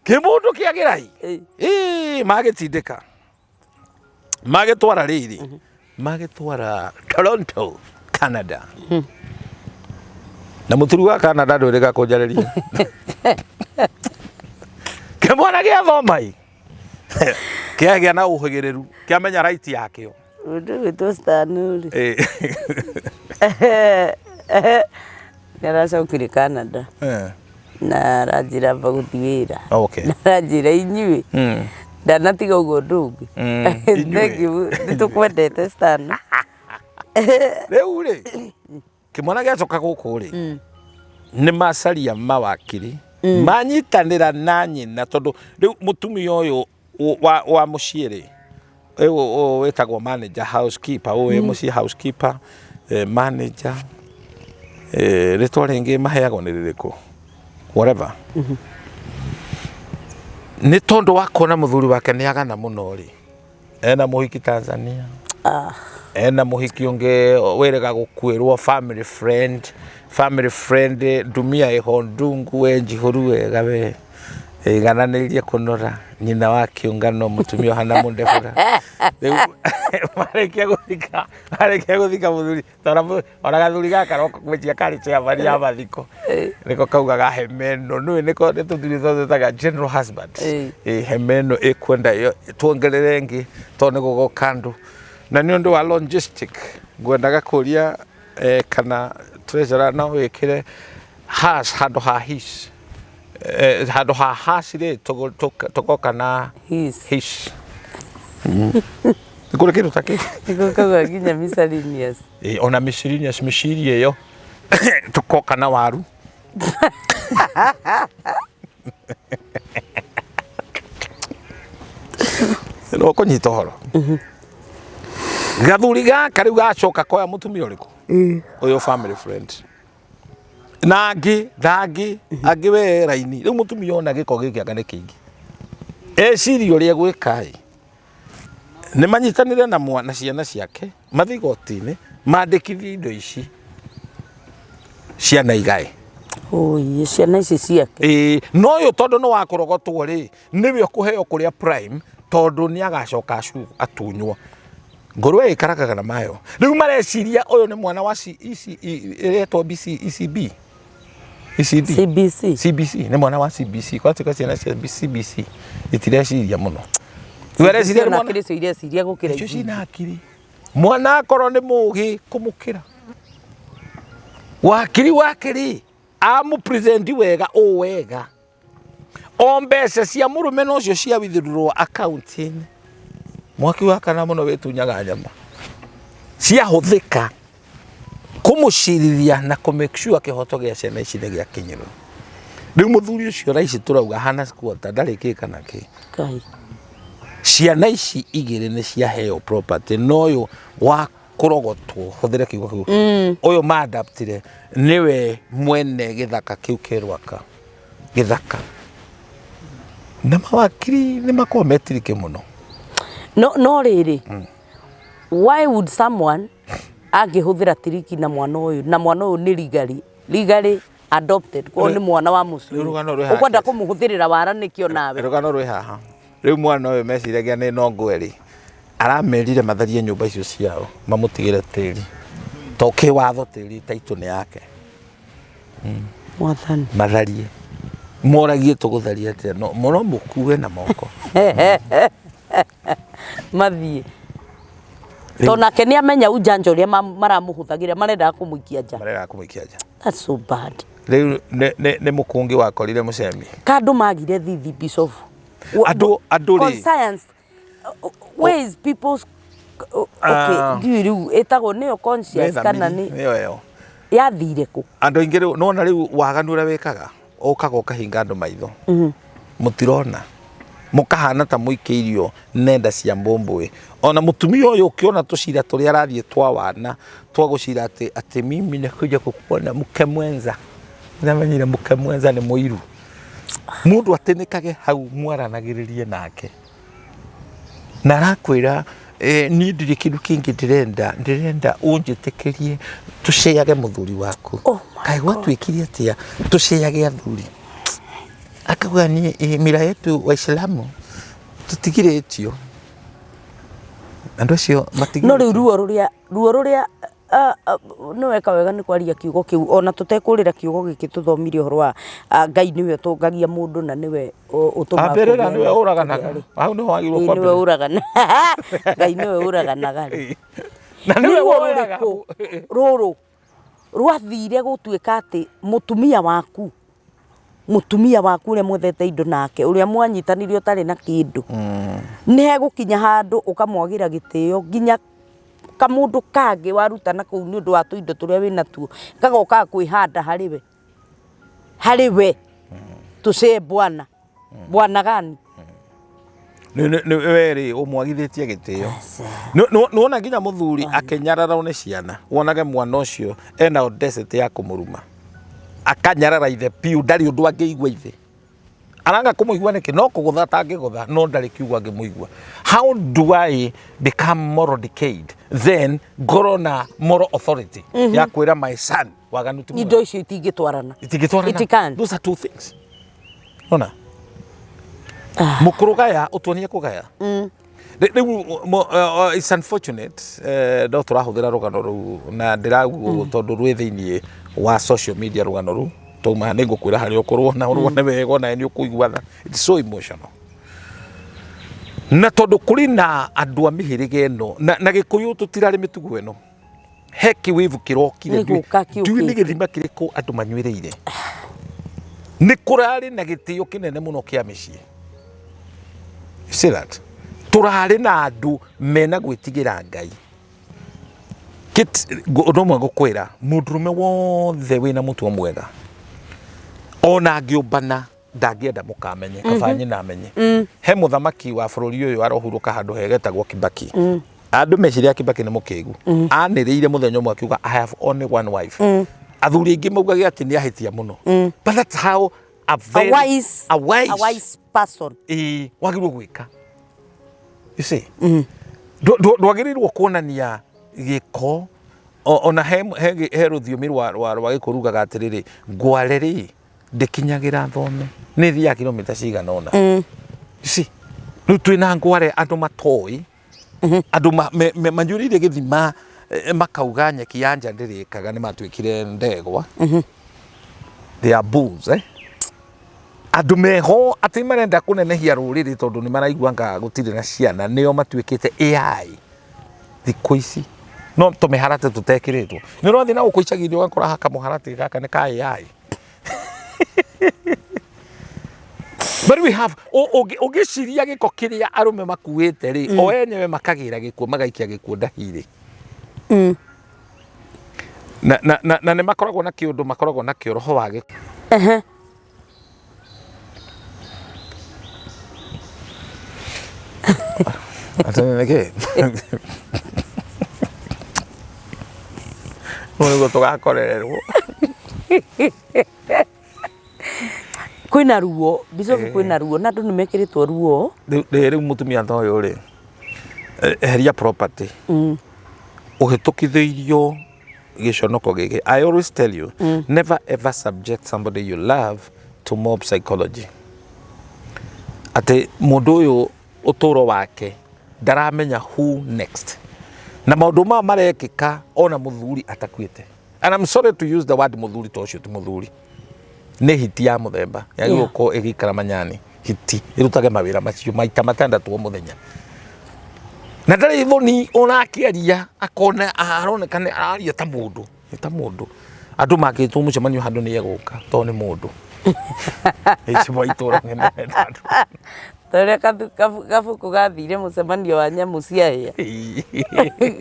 Kĩmũndũ kĩagĩrai Eh. Ĩ, magĩtindĩka magĩtwara rĩrĩ magĩtwara Toronto Canada na mũturi wa Canada ndwĩrĩga kũnjarĩria kĩmwana gĩathoma ĩ kĩagĩa na ũhĩgĩrĩru kĩamenya right yakĩo. Mũndũ ũgwĩtwo Stan rĩ nĩ aracokire Canada na aranjĩra amba gũthiĩ wĩra. Okay. Na aranjĩra inyuĩ ndanatiga ũguo ũndũ ũngĩ. Inyuĩ. Thank you, nĩ tũkwendete Stan. Rĩu rĩ kĩmwana gĩacoka gũkũ rĩ nĩ macaria mawakiri manyitanĩra na nyina tondũ rĩu mũtumia ũyũ wa mũciĩ rĩ ũyũ ũyũ wĩtagwo manager housekeeper ũyũ wĩ mũciĩ housekeeper manager rĩtwa rĩngĩ maheagwo nĩ rĩrĩkũ whatever nĩ tondũ wa kuona mũthuri wake nĩ agana mũno rĩ ena mũhiki Tanzania ena mũhiki ũngĩ wĩrĩga gũkuĩrwo family friend family friend ndumia ĩho ndungu we njihũru wega we ĩgananĩirie kũnora nyina wa kĩũngano mũtumia ũhana mũndebũra rĩu marĩkia gũthika marĩkia gũthika mũthuri tondũ ona gathuri gaka roka gwĩtia karĩ chairman ya mathiko nĩko kaugaga hema ĩno nĩũĩ nĩko nĩ tũthuri twetaga general husband ĩ hema ĩno ĩkwenda tuongerere ĩngĩ tondũ nĩ gũgoka andũ na nĩ ũndũ wa logistic ngwendaga kũria kana treasurer no wĩkĩre has handũ ha his handũ ha has rĩ tũgoka na His. his nĩ kũrĩ kĩndũ ta kĩu Nĩko kauga nginya miscellaneous. Ona miscellaneous mĩciri ĩyo tũkoka na waru no kũnyita ũhoro gathuri gaka rĩu gacoka koya mũtumia ũrĩkũ ũyũ family friend na angĩ na angĩ angĩ we raini rĩu mũtumia ona gĩko gĩkĩ anga nĩ kĩingĩ eciria ũrĩa gwĩka ĩ nĩ manyitanĩre na mwana ciana ciake mathiĩ igoti-inĩ mandĩkithie indo ici ciana igae. Oi, ciana ici ciake. Ĩĩ, no ũyũ tondũ nĩ wa kũrogotwo rĩ nĩwe ũkũheo kũrĩa prime tondũ nĩ agacoka atunywo ngũrwe ĩkaragaga na mayo rĩu mareciria ũyũ nĩ mwana wa ĩretwo BC ECB ECD CBC. CBC nĩ mwana wa CBC kwatuĩka ciana cia CBC itireciria mũno rĩu areciria nĩ Ona mwana kĩrĩ cio ireciria gũkĩra icio ici. cina akiri mwana akorwo nĩ mũgĩ kũmũkĩra wakiri wake rĩ amũpresent wega ũ wega o mbeca cia mũrũme nocio cia withdraw account-inĩ mwaki wa kana mũno wĩtunyaga nyama ciahũthĩka kũmũcirithia na kũ make sure kĩhoto gĩa ciana ici nĩ gĩakinyĩrwo rĩu mũthuri ũcio raici tũrauga hana squatter ndarĩ kĩ kana kĩ Kai. ciana ici igĩrĩ nĩ ciaheo property no ũyũ wa kũrogotwo hũthĩre kiugo kĩu ũyũ maadaptire nĩwe mwene gĩthaka kĩu kĩ Rwaka gĩthaka na mawakiri nĩ makoragwo metirike mũno No no rĩrĩ. Why would someone angĩhũthĩra tiriki na mwana ũyũ na mwana ũyũ nĩ legally legally adopted koguo nĩ mwana wa mũciĩ Rĩu rũgano rwĩ haha ũkwenda kĩasi. kũmũhũthĩrĩra wara nĩkĩo nawe rũgano rwĩ haha rĩu mwana ũyũ meciragia nĩ nongo erĩ aramerire matharie nyũmba icio ciao mamũtigĩre tĩri to kĩwatho tĩri taitũ nĩ yake mwathani matharie moragie tũgũtharia atĩa no mũno mũkue na moko mathiĩ To nake nĩ amenya ujanja ũrĩa maramũhũthagĩra, marendaga kũmũikia nja. Marendaga kũmũikia nja. That's so bad. Rĩu nĩ mũkũngĩ wakorire mũcemi. Kandũ magire thithi Bishop. Andũ rĩ. Conscience. Where is people's, okay, ndiũĩ rĩu ĩtagwo nĩyo conscience kana nĩ nĩyo ĩyo. Yathire kũ? Andũ aingĩ rĩu nĩwona rĩu waganu ũrĩa wĩkaga, ũkaga ũkahinga andũ maitho. Mũtirona. Mũkahana ta mũikĩirio nenda cia mbũmbũĩ. Ona mũtumia ũyũ ũkĩona tũcira tũrĩa arathiĩ twa wana, twa gũcira atĩ atĩ mimi nakuja kukuona mke mwenza. Nĩamenyire mke mwenza nĩ mũiru. Mũndũ atĩnĩkage hau mwaranagĩrĩrie nake. Na arakwĩra niĩ ndirĩ kĩndũ kĩngĩ ndĩrenda, ndĩrenda ũnjĩtĩkĩrie tũceage mũthuri waku. Oh my Kaĩ gwatuĩkire atĩa tũceage athuri? Akauga niĩ mila yetu Waislamu tũtigirĩtio. Andũ acio matigirĩtio. No rĩu ruo rũrĩa, ruo rũrĩa nĩ weka wega nĩ kwaria kiugo kĩu, ona tũtekũrĩra kiugo gĩkĩ tũthomire ũhoro wa Ngai nĩwe ũtongagia mũndũ na nĩwe ũtũmaga Ambĩrĩra kũgĩa nĩwe na ũraganaga. kĩrĩa rĩ. Hau nĩho wagĩrĩirwo Ĩĩ, nĩwe kwambĩrĩria. ũraganaga. Ngai nĩwe ũraganaga rĩ. Na nĩwe Nĩ ruo woyaga. rũrĩkũ rũrũ rwathire gũtuĩka atĩ mũtumia waku, mũtumia waku ũrĩa mwethete indo nake, ũrĩa mwanyitanire ũtarĩ na kĩndũ, nĩ hegũkinya handũ ũkamwagĩra gĩtĩo nginya kamũndũ kangĩ waruta na kũu nĩ ũndũ wa tũindo tũrĩa wĩna tuo, gagokaga kwĩhanda harĩ we, harĩ we, tũcee bwana, bwana gani? Nĩ we rĩ ũmwagithĩtie gĩtĩo. Nĩwona nginya mũthuri akĩnyararwo nĩ ciana, wonage mwana ũcio ena audacity ya kũmũruma. Akanyarara ithe biũ, ndarĩ ũndũ angĩigua ithe. Aranga kũmũigua nĩkĩ? No kũgũtha atangĩgũtha, no ndarĩ kiugo angĩmũigua. How do I become moral decayed? Then ngorwo na moral authority ya kwĩra my son waganu ti mwega. Indo icio itingĩtwarana. Itingĩtwarana. It can. Those are two things. Ona? Mũkũrũ gaya, ũtuonie kũgaya. Rĩu it's unfortunate, no tũrahũthĩra rũgano rũu na ndĩrauga ũguo tondũ rwĩ thĩiniĩ wa social media rũgano rũu. Twauma haha nĩngũkwĩra harĩa ũkũruona, ũruone wega onawe nĩ ũkũigua tha. It's so emotional. Na tondũ kũrĩ na andũ a mĩhĩrĩga ĩno, na Gĩkũyũ tũtirarĩ mĩtugo ĩno. He kĩwĩvu kĩrokire, Nĩ gũka ndiũĩ nĩ kĩũkĩte. gĩthima kĩrĩkũ andũ manyuĩrĩire. Nĩ kũrarĩ na gĩtĩo kĩnene mũno kĩa mĩciĩ. You see that? Tũrarĩ na andũ mena gwĩtigĩra Ngai. Ũndũ ũmwe ngũkwĩra, mũndũrũme wothe wĩna mũtwe mwega, ona angĩũmbana ndangĩenda mũkamenye, kaba nyina amenye. He mũthamaki wa bũrũri ũyũ arohurũka handũ hegetagwo Kibaki. Andũ meciria Kibaki nĩ mũkĩgu. Anĩrĩire mũthenya ũmwe akiuga I have only one wife. Athuri aingĩ maugage atĩ nĩ ahĩtia mũno. But that's how a A very, wise, a wise, a wise person. Ĩĩ, wagĩrĩirwo gwĩka. You see? Ndwagĩrĩirwo kuonania gĩko ona he rũthiomi rwa Gĩkũyũ rugaga atĩrĩrĩ, ngware rĩ ndĩkinyagĩra thome, nĩ ĩthiaga kilomita cigana ũna. You see? Rĩu twĩna ngware andũ matoĩ, andũ manyurĩire gĩthima, makauga nyeki ya nja ndĩrĩkaga, nĩ matuĩkire ndegwa. They are bulls, eh? Andũ meho atĩ marenda kũnenehia rũrĩrĩ tondũ nĩ maraigua anga gũtirĩ na ciana, nĩo matuĩkĩte AI thikũ ici. No tũmĩharatĩ tũtekĩrĩtwo. Nĩ ũrathiĩ na gũkũ icagi-inĩ ũgakora haka mũharatĩ gaka nĩ ka AI. But we have, ũngĩciria gĩko kĩrĩa arũme makuĩte rĩ, o enyewe makagĩra gĩkuũ, magaikia gĩkuũ ndahi-rĩ. Na nĩ makoragwo na kĩũndũ, makoragwo na kĩo roho wa gĩkuũ. Atĩ nĩ kĩ? Ũguo nĩguo tũgakorererwo. Kwĩna ruo, Bishop, kwĩna ruo na andũ nĩ mekĩrĩtwo ruo. Rĩu mũtumia ta ũyũ rĩ, eheria property. Ũhĩtũkithĩirio gĩconoko gĩkĩ. I always tell you, never ever subject somebody you love to mob psychology. Atĩ mũndũ ũyũ ũtũro wake ndaramenya who next. Na maũndũ maya marekĩka ona mũthuri atakuĩte. And I'm sorry to use the word mũthuri, to ũcio ti mũthuri. Nĩ hiti ya mũthemba. Yagĩrĩirwo gũkorwo ĩgĩikara manyani. Hiti ĩrutage mawĩra macio maita matandatũ o mũthenya. Na ndarĩ thoni ona akĩaria, akona aroneka nĩ araria ta mũndũ, nĩ ta mũndũ. Andũ mangĩtwo mũcemanio handũ nĩ egũka tondũ nĩ mũndũ. Ĩci wa itũra nĩ andũ. Ta ũrĩa gabuku gathire mũcemanio wa nyamũ cia hĩa.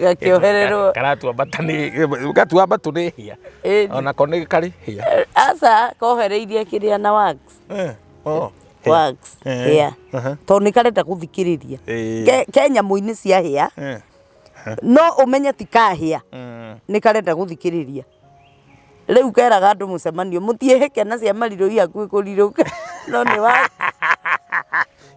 Gakĩohererwo. Karatua mbata nĩ gatua mbatũ nĩ hĩa. Ĩni. Onako nĩ karĩ hĩa. Aca, kohereirie kĩrĩa na wax. Eh, oh. Wax Eh, hĩa. aha. Tondũ nĩ karenda gũthikĩrĩria. Ĩĩ. Ke nyamũ-inĩ cia hĩa. Eh. No ũmenye ti kahĩa. Nĩ karenda gũthikĩrĩria. Rĩu keraga andũ mũcemanio mũtiĩhĩke na cia marirũ i hakuhĩ kũrirũka no nĩ wax.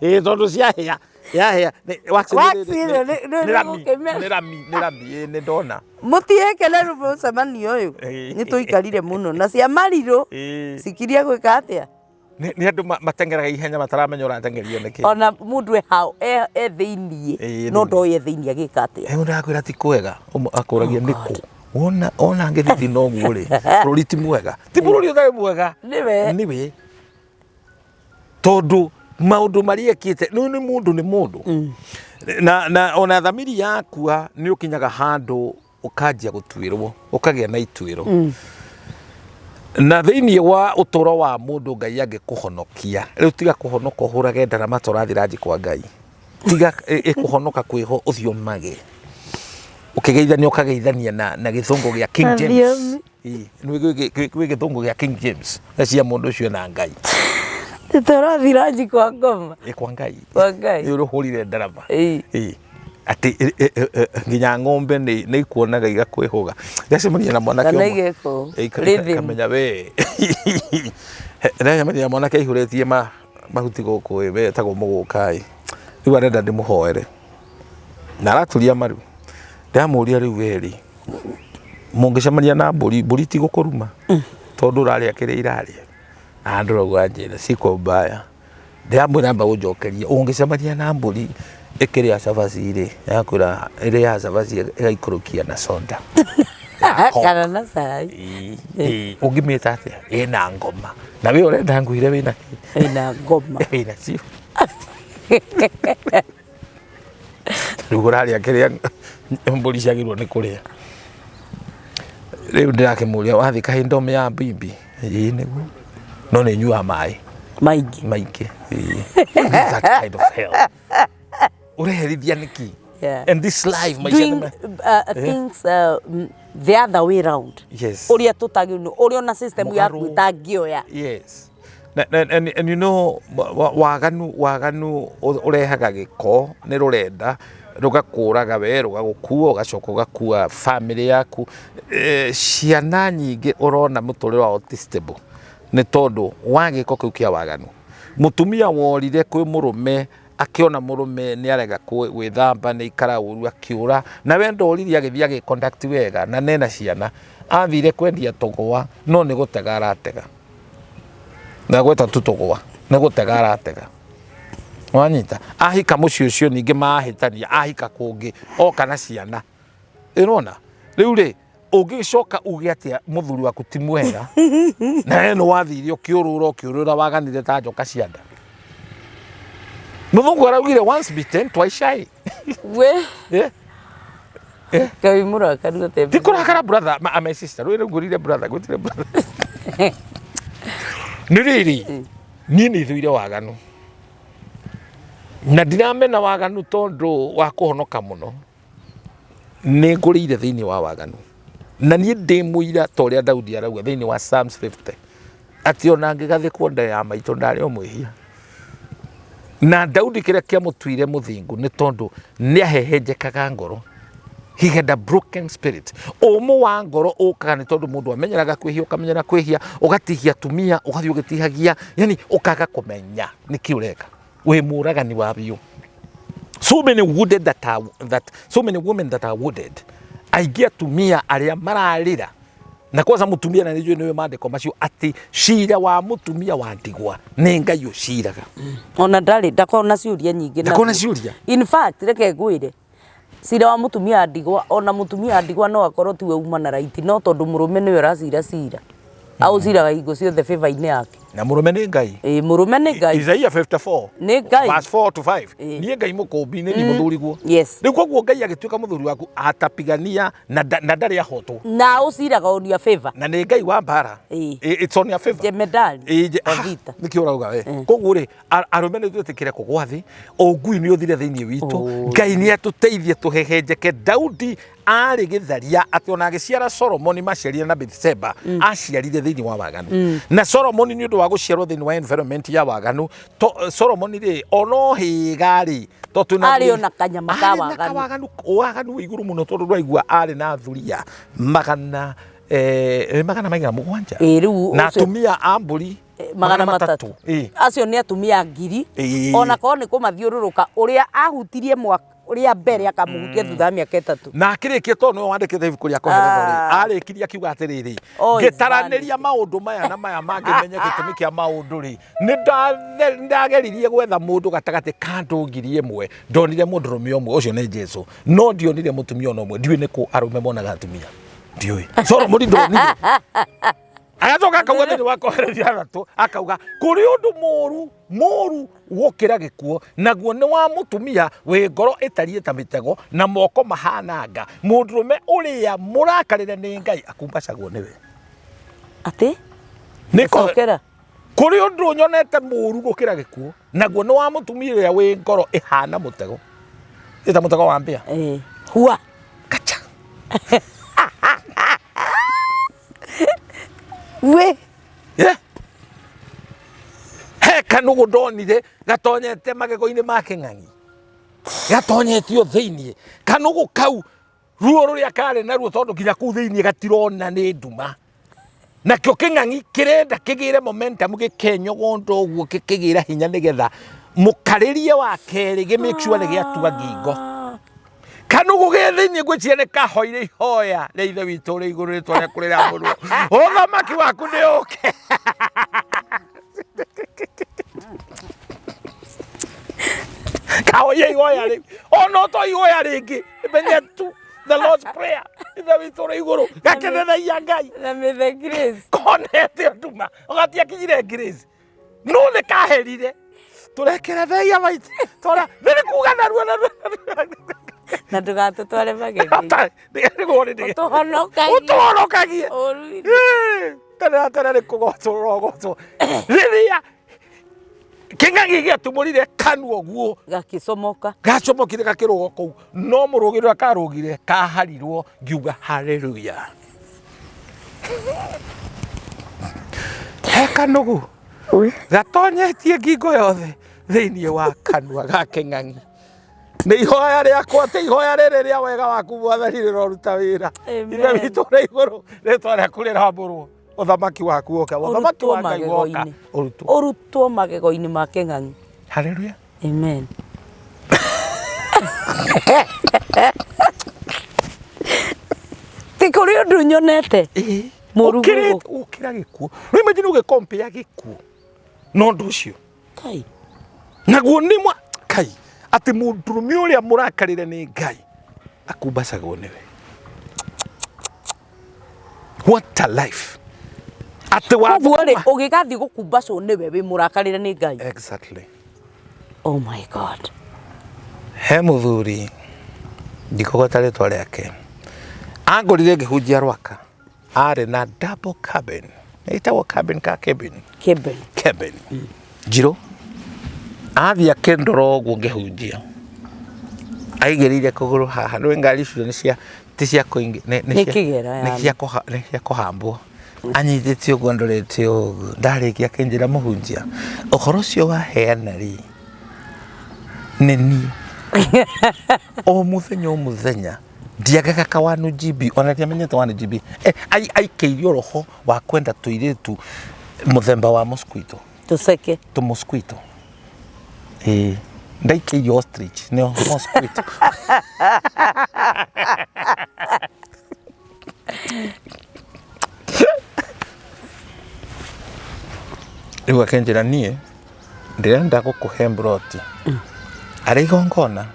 Ĩĩ tondũ ciahĩa yahĩa wax Wax ĩno nĩ rami gũkĩmera. nĩ rami nĩ rami ĩĩ nĩ ndona. Mũtiĩhĩke na rĩu mũcemanio ũyũ Ĩĩ. nĩ tũikarire mũno na cia marirũ Ĩĩ. cikirie gwĩka atĩa? Nĩ andũ mateng'eraga ihenya mataramenya ũrateng'erio nĩkĩ. Ona mũndũ e hau e thĩiniĩ Ĩĩ, no thĩiniĩ. ndoĩ e thĩiniĩ agĩka atĩa. Mũndũ arakwĩra ti kwega, akũragia nĩkũ. Wona ona ngĩthithi no guo rĩ, bũrũri ti mwega. Ti bũrũri ũtarĩ mwega. Nĩwe. Nĩwe. Tondũ maũndũ marĩa ekĩte, nĩ nĩ mũndũ nĩ mũndũ. Na ona thamiri yakua nĩ ũkinyaga handũ ũkanjia gũtuĩrwo, ũkagĩa na ituĩro. Na thĩinĩ wa ũtũro wa mũndũ Ngai angĩkũhonokia, rĩu tiga kũhonoka ũhũrage ndarama ta ũrathiĩ ranji kwa Ngai. Tiga ĩkũhonoka kwĩho ũthiĩ ũmage. Ũkĩgeithania ũkageithania na gĩthũngũ gĩa King Na James. thiomi. Ĩĩ, nĩ gwĩ gĩthũngũ gĩa King James. Na cia mũndũ ũcio na Ngai. Tũrathiĩ ranji kwa ngoma. Ĩ kwa Ngai. Kwa Ngai. Nĩ ũrũhũrire ndarama. Ĩĩ. Ĩĩ. Atĩ nginya ng'ombe nĩ ikuonaga igakwĩhũga. Ndacemania na mwanake Kana ũmwe. igeko. Ĩ, Rhythm. Kamenya we. Ndacemania na mwanake aihũrĩtie mahuti gũkũ ĩ, we etagwo mũgũka ĩ. Rĩu arenda ndĩmũhoere. Na araturia maru. Ndamũria rĩu we rĩ, mũngĩcemania na mbũri, mbũri ti gũkũruma tondũ ũrarĩa kĩrĩa irarĩa. Andũra ũguo anjĩra siko mbaya. Ndĩramwĩra amba ũnjokerie, ũngĩcemania na mbũri ĩkĩrĩa cabaci rĩ, yakwĩra ĩrĩaga cabaci ĩgaikũrũkia na soda. Kana na cai. Ĩĩ, ĩĩ, ũngĩmĩta atĩa? Ĩna ngoma. Na we ũrenda ngwĩre wĩna kĩ? Ĩna ngoma. Wĩna cio. Rĩu ũrarĩa kĩrĩa mbũri ciagĩrĩirwo nĩ kũrĩa. Rĩu ndĩrakĩmũria wathiĩ kahinda ya mbimbi? Ĩĩ nĩguo. No nĩ nyuaga maĩ. Maingĩ. Maingĩ. Ĩĩ. That kind of hell. Ũreherithia nĩkĩ? Yeah. And this life maica Doing nĩ things the other way round. Yes. Ũrĩa tũtagĩrĩirwo, ũrĩa ona system yaku Mũgarũ. ĩtangĩoya. Yes. And you know, waganu waganu ũrehaga gĩko nĩ rũrenda rũgakũraga we rũgagũkua ũgacoka ũgakua family yaku. Ciana nyingĩ ũrona mũtũrĩre wao ti stable nĩ tondũ wa gĩko kĩu kĩa waganu. Mũtumia worire kwĩ mũrũme akĩona mũrũme nĩ arega gwĩthamba nĩ aikara ũru akĩũra na we ndoririe agĩthiĩ agĩ conduct wega na nena ciana athire kwendia tũgwa no nĩ gũtega aratega na gweta tu tũgwa nĩ gũtega aratega wanyita ahika mũciĩ ũcio ningĩ mahĩtania ahika kũngĩ oka na ciana ĩrona rĩu rĩ ũngĩcoka uge atĩa mũthuri waku ti mwega na we nĩ wathire ũkĩũrũra ũkĩũrũra waganire ta njoka cia nda mũthũngũ araugire once bitten twice shy. We. Yeah. Ngai mũrakaru atĩa? Ti kũrakara brother, my sister, rĩu ngũrire brother, ngũtire brother. Nĩ rĩrĩ, niĩ nĩ thũire waganu. Na ndiramena waganu tondũ wa kũhonoka mũno. Nĩ ngũrĩire thĩinĩ wa waganu. Na niĩ ndĩ mũira ta ũrĩa Daudi arauga thĩinĩ wa Psalms 50. Atĩ ona ngĩgathĩkwo nda ya maitũ ndarĩ o mwĩhia. Na Daudi kĩrĩa kĩamũtuire mũthingu nĩ tondũ nĩ ahehenjekaga ngoro. He had a broken spirit. Ũmũ wa ngoro ũkaga nĩ tondũ mũndũ amenyeraga kwĩhia, ũkamenyera kwĩhia, ũgatihia atumia, ũgathiĩ ũgĩtihagia, yani ũkaga kũmenya nĩkĩ ũreka. Wĩ mũragani wa biũ. So many wounded that are, that, so many women that are wounded. Aingĩ atumia arĩa mararĩra na kwanza mutumia na nĩnjũĩ nĩwe maandĩko macio atĩ cira wa mutumia wa ndigwa nĩ Ngai ũciraga. Ona ndarĩ ndakorwo na ciũria nyingĩ. Ndakorwo na ciũria. In fact reke ngwĩre cira wa mutumia wa ndigwa ona mutumia wa ndigwa no akorwo tiwe uma na right no tondu murume niwe ũracira cira aũciraga hingo ciothe favor-inĩ yake. Na mũrũme nĩ Ngai. Ĩĩ, mũrũme nĩ Ngai. Isaiah 54 Nĩ Ngai. verse 4 to 5. Ĩĩ. Niĩ Ngai mũkũmbi nĩ niĩ mũthuriguo. Yes. Rĩu koguo Ngai agĩtuĩka mũthuri waku atapigania na na ndarĩ ahotwo. Na ũciraga on your favor. Na nĩ Ngai wa mbara. Ĩĩ. It's on your favor. Jemedari Ĩĩ, wa vita. Nĩkĩo ũrauga we. Koguo rĩ, arũme nĩ twĩtĩkĩre kũgwa thĩ, ũngui nĩ ũthire thĩinĩ witũ. Oi. Ngai nĩ atũteithie tũhehenjeke. Daudi arĩ gĩtharia atĩ ona agĩciara Solomoni maciarire na Bathsheba, aciarire thĩinĩ wa waganu. Na Solomoni nĩ ũndũ wa gũciarwo thĩinĩ wa environment ya waganu, Solomoni rĩ, ona ũhĩga rĩ, to twĩna Arĩ ona kanyama ka arĩ na waganu. kawaganu, waganu wĩ igũrũ mũno tondũ ndwaigua arĩ na thuriya magana magana maigana 7. Ĩĩ, rĩu na ũcio- atumia a mbũri 300. Ĩĩ. Acio nĩ atumia 1000. Ĩĩ. Ona korwo nĩ kũmathiũrũrũka ũrĩa ahutirie mwaka ũrĩa mbere akamũhutia thutha wa mĩaka 3. Na akĩrĩkia tondũ nĩwe wandĩkĩte ibuku rĩa Koheletho rĩ, Ah. arĩkirie akiuga atĩrĩrĩ, Oh, it's ngĩtaranĩria maũndũ maya na maya mangĩ menye gĩtũmi kĩa maũndũ rĩ, nĩ ndageririe gwetha mũndũ gatagatĩ ka andũ 1000, ndonire mũndũrũme ũmwe, ũcio nĩ Jesu, no ndionire mũtumia ona ũmwe. Ndiũĩ nĩ kũ arũme monaga atumia, ndiũĩ. Solomoni ndonire. Agacoka akauga thĩinĩ wa Koheletho 6, akauga kũrĩ ũndũ mũũru mũũru gũkĩra gĩkuũ, naguo nĩ wa mũtumia wĩ ngoro ĩtariĩ ta mĩtego na moko mahana nga, mũndũrũme ũrĩa mũrakarĩre nĩ Ngai akumbacagwo nĩwe. Atĩ? Nĩ Cokera. Kũrĩ ũndũ nyonete mũũru gũkĩra gĩkuũ, naguo nĩ wa mũtumia ũrĩa wĩ ngoro ĩhana mũtego, ĩta mũtego wa mbĩa. Hua. Kacha. We. Yeah. He kanũgũ ndonire gatonyete magego-inĩ ma kĩng'ang'i, gatonyetio thĩiniĩ. Kanũgũ kau ruo rũrĩa karĩ naruo tondũ nginya kũu thĩiniĩ gatirona nĩ nduma. Nakĩo kĩng'ang'i kĩrenda kĩgĩre momentum gĩkenyogonda ũguo gĩkĩgĩra hinya nĩgetha mũkarĩrie wa kerĩ gĩ make sure nĩ gĩatua ngingo. Kanũgũ gĩ thĩiniĩ ngwĩciria nĩ kahoire ihoya rĩa Ithe witũ ũrĩ igũrũ rĩtwa rĩaku rĩramũrwo, ũthamaki waku nĩ ũke. Kahoire ihoya rĩu, ona to ihoya rĩngĩ, menye tu the Lord's Prayer, Ithe witũ ũrĩ igũrũ, gakenereia Ngai. Na may the grace. Konete nduma, ũgatiakinyire grace. No nĩ kaherire. Tũrekere mehia maitũ. Tora, nĩ kuga narua narua. Na ndũgatũtware magerio. Ũtũhonokagie. Ũtũhonokagie. Ũru-inĩ. Tene na tene nĩ kũgocwo ũrogocwo. Rĩrĩa kĩng'ang'i gĩatumũrire kanua ũguo, Gakĩcomoka. Gacomokire gakĩrũga kũu, no mũrũgi ũrĩa karũgire kaharirwo, ngiuga haleluya. He kanũgũ gatonyetie ngingo yothe thĩinĩ wa kanua ga kĩng'ang'i. Nĩ ihoya rĩakwa, ti ihoya rĩrĩ rĩa wega waku Mwathani rĩroruta wĩra. Amen. Ithe witũ ũrĩ igũrũ, rĩtwa rĩaku rĩramũrwo, ũthamaki waku ũke, ũthamaki wa Ngai woka, ũrutwo. Ũrutwo magego-inĩ ma kĩng'ang'i. Haleluya. Amen. Ti kũrĩ ũndũ nyonete. Mũũru Ũkĩrĩte gũkĩra gĩkuũ. Rĩu imagine ũgĩkompea gĩkuũ na ũndũ ũcio. Kai. Naguo nĩ mwa Kai atĩ mũndũrũme ũrĩa mũrakarĩre nĩ Ngai akumbacagwo nĩwe. What a life. Atĩ wa Koguo rĩ ũgĩgathiĩ gũkumbacwo nĩwe wĩ mũrakarĩre nĩ Ngai. Exactly. Oh my God. He mũthuri ndikũgweta rĩtwa rĩake, angorire ngĩhunjia Rwaka, arĩ na double cabin, ĩtagwo cabin ka cabin. Cabin. Cabin njirũ, athiĩ akĩndora ũguo ngĩhunjia, aigĩrĩire kũgũrũ haha. Nĩũĩ ngari icio nĩ cia ti cia kũingĩ, Nĩ kĩgera nĩ yani. Nĩ cia kũhambwo. Anyitĩte ũguo ndorete ũguo, ndarĩkia akĩnjĩra, mũhunjia, ũhoro ũcio waheana rĩ, nĩ niĩ o mũthenya o mũthenya ndiagaga ka 1 GB, ona ndiamenyete 1 GB. Aikĩirio roho wa kwenda tũirĩtu mũthemba wa mosquito. Tũceke. Tũ mosquito. Ndaikĩirio ostrich, nĩo mosquito. Rĩu akĩnjĩra niĩ ndĩrenda gũkũhe mburoti arĩ igongona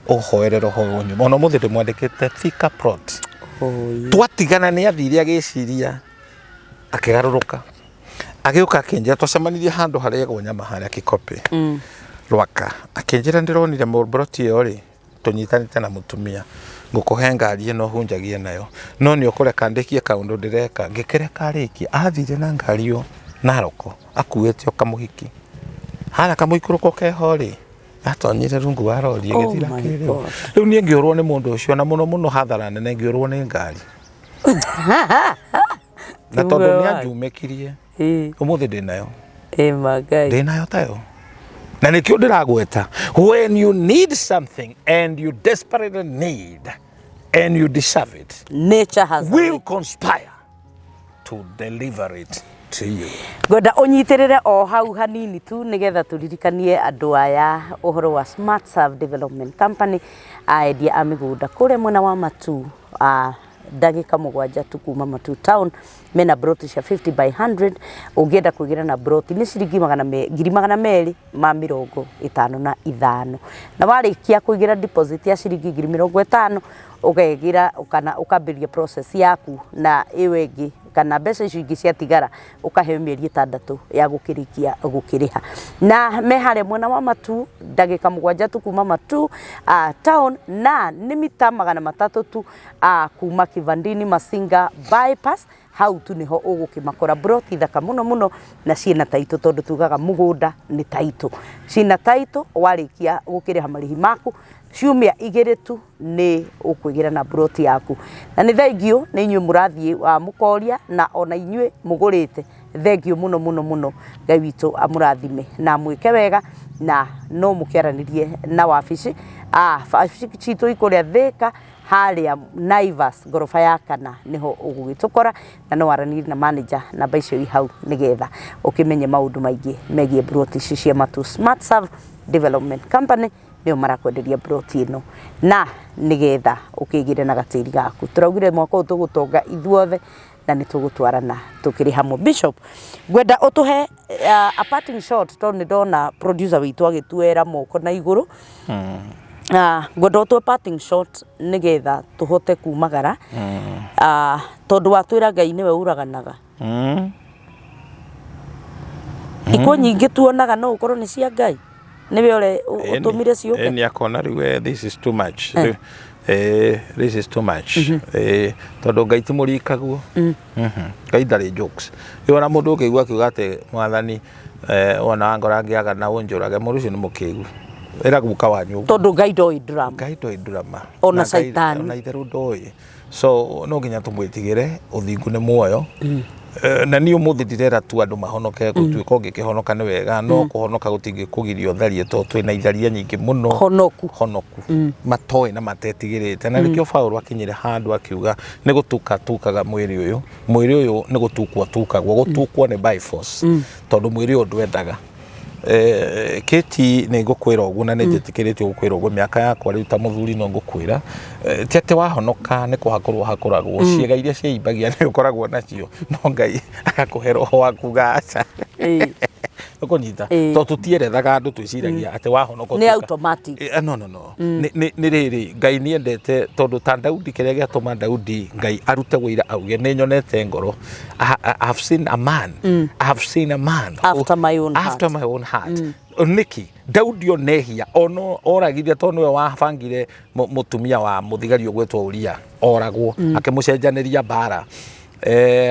ũhoere roho ũnyuma. Ona ũmũthĩ ndĩmwandĩkĩte Thika plot. Oi. Twatigana nĩ athire agĩciria akĩgarũrũka. Agĩũka akĩnjĩra, twacemanirie handũ harĩagwo nyama harĩa Kĩkopĩ, Rwaka. Akĩnjĩra ndĩronire mburoti ĩyo rĩ, tũnyitanĩte na mũtumia, ngũkũhe ngari ĩno hunjagie nayo, no nĩ ũkũreka ndĩkie kaũndũ ndĩreka. Ngĩkĩreka arĩkie, athire na ngari ĩyo Naroko akuĩte o kamũhiki. Harĩa kamũikũrũko keho rĩ, atonyire rungu wa rori ĩgĩthira. Oh my Kĩrĩu God. Rĩu niĩ ngĩũrwo nĩ mũndũ ũcio, na mũno mũno hathara nene ngĩũrwo nĩ ngari, na Ti tondũ muoyo nĩ waku. anjumĩkirie, ũmũthĩ ndĩ nayo. Ĩ ma Ngai. Ndĩ nayo tayo, na nĩkĩo ndĩragweta, when you need something and you desperately need and you deserve it, Nature has a will way. conspire to deliver it to you. Ngwenda ũnyitĩrĩre o hau hanini tu nĩgetha tũririkanie andũ aya ũhoro wa Smart Serve Development Company, aendia a mĩgũnda kũrĩa mwena wa Matu, ndagĩka 7 tu kuma Matu town. Mena broti cia 50 by 100. Ũngĩenda kwĩgĩra na broti nĩ ciringi 255,000, na warĩkia kũigĩra deposit ya ciringi 50,000, ũkegĩra kana ũkambĩrĩria process yaku, na ĩyo ĩngĩ kana mbeca icio ingĩ ciatigara ũkaheo mĩeri 6 ya gũkĩrĩkia gũkĩrĩha. Na me harĩa mwena wa Matu, ndagĩka 7 tu kuma Matu town, na nĩ mita 300 tu kuma Kivandini Masinga bypass. Hau tu niho ũgũkĩmakora, broti thaka mũno mũno na ciĩna taitũ, tondũ tugaga mũgũnda nĩ taitũ. Ciĩna taitũ, warĩkia gũkĩrĩha marĩhi maku ciumia 2 tu nĩ ũkwĩgĩra na broti yaku. Na nĩ thengiũ nĩ inyuĩ mũrathiĩ wa mũkoria, na ona inyuĩ mũgũrĩte, thengiũ mũno mũno mũno. Ngai witũ amũrathime na amwĩke wega, na no mũkĩaranĩrie na wabici. Wabici citũ ikũrĩa Thĩka, harĩa Naivas ngoroba ya kana niho ũgũgĩtũkora, na no waranĩrie na manager, namba icio i hau, nĩgetha ũkĩmenye maũndũ maingĩ megiĩ broti ici cia Matu. Smart Serve Development Company nĩo marakwenderia broti ĩno, na nĩgetha ũkĩgĩre na gatĩri gaku. Tũraugire mwaka ũyũ tũgũtonga ithuothe na nĩ tũgũtwarana tũkĩrĩ hamwe. Bishop, ngwenda ũtũhe a parting shot, tondũ nĩ ndona producer witũ agĩtuoera moko na igũrũ. Ngwenda ũtũhe parting shot nĩgetha tũhote kumagara, tondũ watwĩra Ngai nĩwe ũraganaga. Ikuũ nyingĩ tuonaga no ũkorwo nĩ cia Ngai, nĩwe ũrĩa ũtũmire ciũke. Ĩni, akona rĩu this is too much. Rĩu, this is too much. Tondũ Ngai ti mũrikaguo. Ngai ndarĩ jokes. Rĩu ona mũndũ ũkĩigua akiuga atĩ mwathani, wona wangora ngĩaga na ũnjũrage, mũndũ ũcio nĩ mũkĩgu. Ĩra guka wanyu ũguo. Tondũ Ngai ndoĩ drama. Ngai ndoĩ drama. Ona Na Ngai- Caitani. Ona itherũ ndoĩ. So no nginya tũmwĩtigĩre, ũthingu nĩ muoyo. Na niĩ ũmũthĩ ndirera tu andũ mahonoke, gũtuĩka ũngĩkĩhonoka nĩ wega, no kũhonoka gũtingĩkũgiria ũtharie, tondũ twĩna itharia nyingĩ mũno honoku. Honoku matoĩ na matetigĩrĩte, na nĩkĩo Paũlũ akinyire handũ akiuga nĩ gũtuka tukaga mwĩrĩ ũyũ, mwĩrĩ ũyũ nĩ gũtukwo tukagwo, gũtukwo nĩ by force, tondũ mwĩrĩ ũyũ ndwendaga. Kĩti, nĩ ngũkwĩra ũguo na nĩ njĩtĩkĩrĩtio gũkwĩra ũguo, mĩaka yakwa rĩu ta mũthuri no ngũkwĩra, ti atĩ wahonoka nĩ kũhakũrwo hakũragwo, ciĩga iria ciĩimbagia nĩ ũkoragwo nacio, no Ngai agakũhe roho wa kuga aca. Ũkũnyita? Tondũ tũtierethaga andũ, twĩciragia atĩ wahonoka nĩ automatic. No, no, no. Nĩ rĩrĩ, Ngai nĩ endete, tondũ ta Daudi, kĩrĩa gĩatũma Daudi Ngai arute wĩira auge nĩ nyonete ngoro, I have seen a man, I have seen a man after my own heart. After my own heart. Nĩkĩ Daudi onehia ono oragithia, tondũ nĩwe wabangire mũtumia wa mũthigari ũgwĩtwo Uria oragwo, akĩmũcenjanĩria mbara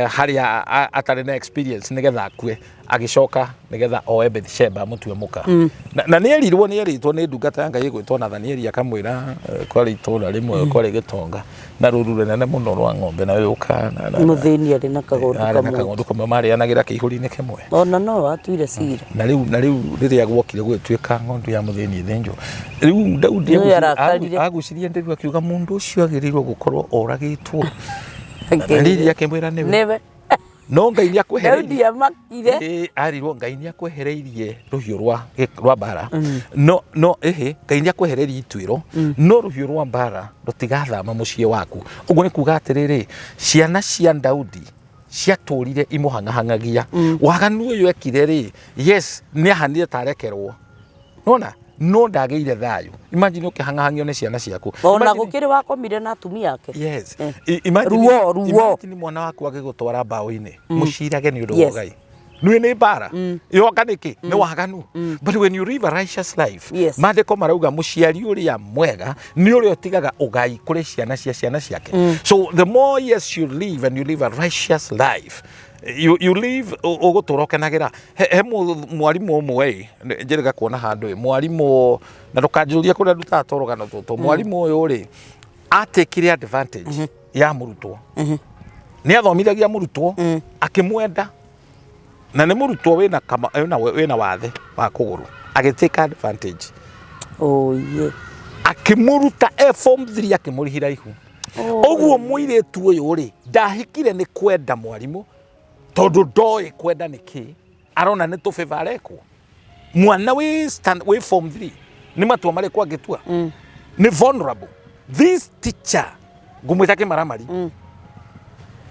harĩa atarĩ na experience nĩgetha akue, agĩcoka nĩgetha oe Bathsheba amũtue mũka. Na nĩ erirwo, nĩ erĩtwo nĩ ndungata ya Ngai ĩgwĩtwo Nathanieli, akamwĩra kwarĩ itũũra rĩmwe kwarĩ gĩtonga na rũru rũnene mũno rwa ng'ombe na ũka mũthĩni arĩ na kagondu arĩ na kamwe. Kagondu kamwe marĩanagĩra kĩihũri-inĩ kĩmwe. Ona no watuire cira. Na rĩu rĩrĩa gwokire gũgĩtuĩka ng'ondu ya mũthĩni ĩthĩnjwo, rĩu Daudi Nĩwe arakarire. Agucirie ndĩru akiuga mũndũ ũcio agĩrĩirwo gũkorwo oragĩtwo. Nathanieli akĩmwĩra nĩwe. Nĩwe. No Ngai nĩ akwehereirie. Daudi amakire. Ĩĩ, arirwo Ngai nĩ akwehereirie rũhiũ rwa mbara, no ĩhĩ, Ngai nĩ akwehereirie ituĩro, no rũhiũ rwa mbara rũtigathama mũciĩ waku. Ũguo nĩ kuga atĩrĩrĩ, ciana cia Daudi ciatũrire imũhang'ahang'agia waganu ũyũ ekire rĩ. Yes, nĩ ahanire ta arekerwo, nona no ndagĩire thayũ. Imagine ũkĩhang'ahang'io nĩ ciana ciaku. Ona gũkĩrĩ wakomire na atumia ake. Yes. Ruo, ruo. Imagine mwana waku agĩgũtwara mbaũ-inĩ mũcirage nĩ ũndũ wa ũgai. Nĩ nĩ mbara yoka nĩkĩ nĩ waganu. But when you live a righteous life, maandĩko marauga mũciari ũrĩa mwega nĩ ũrĩa ũtigaga ũgai kũrĩ ciana cia ciana ciake. So the more years you live and you live a righteous life, you live ũgũtũra ũkenagĩra. He mwarimũ ũmwe ĩ njĩrĩga kuona handũ ĩ mwarimũ, na ndũkanjũrie kũrĩa ndutaga tũrũgano tũtũ. Mwarimũ ũyũ rĩ atekire advantage ya mũrutwo. Nĩ athomithagia mũrutwo akĩmwenda, na nĩ mũrutwo wĩna kama wĩna wathe wa kũgũrũ, agĩtake advantage. Oh yeah. Akĩmũruta e form 3, akĩmũrihira ihu. Ũguo mũirĩtu ũyũ rĩ ndahikire nĩ kwenda mwarimũ, tondũ ndoĩ kwenda nĩ kĩ, arona nĩ tũbĩba arekwo. Mwana wĩ wĩ form 3 nĩ matua marĩkũ angĩtua? Nĩ vulnerable. This teacher, ngũmwĩta kĩmaramari,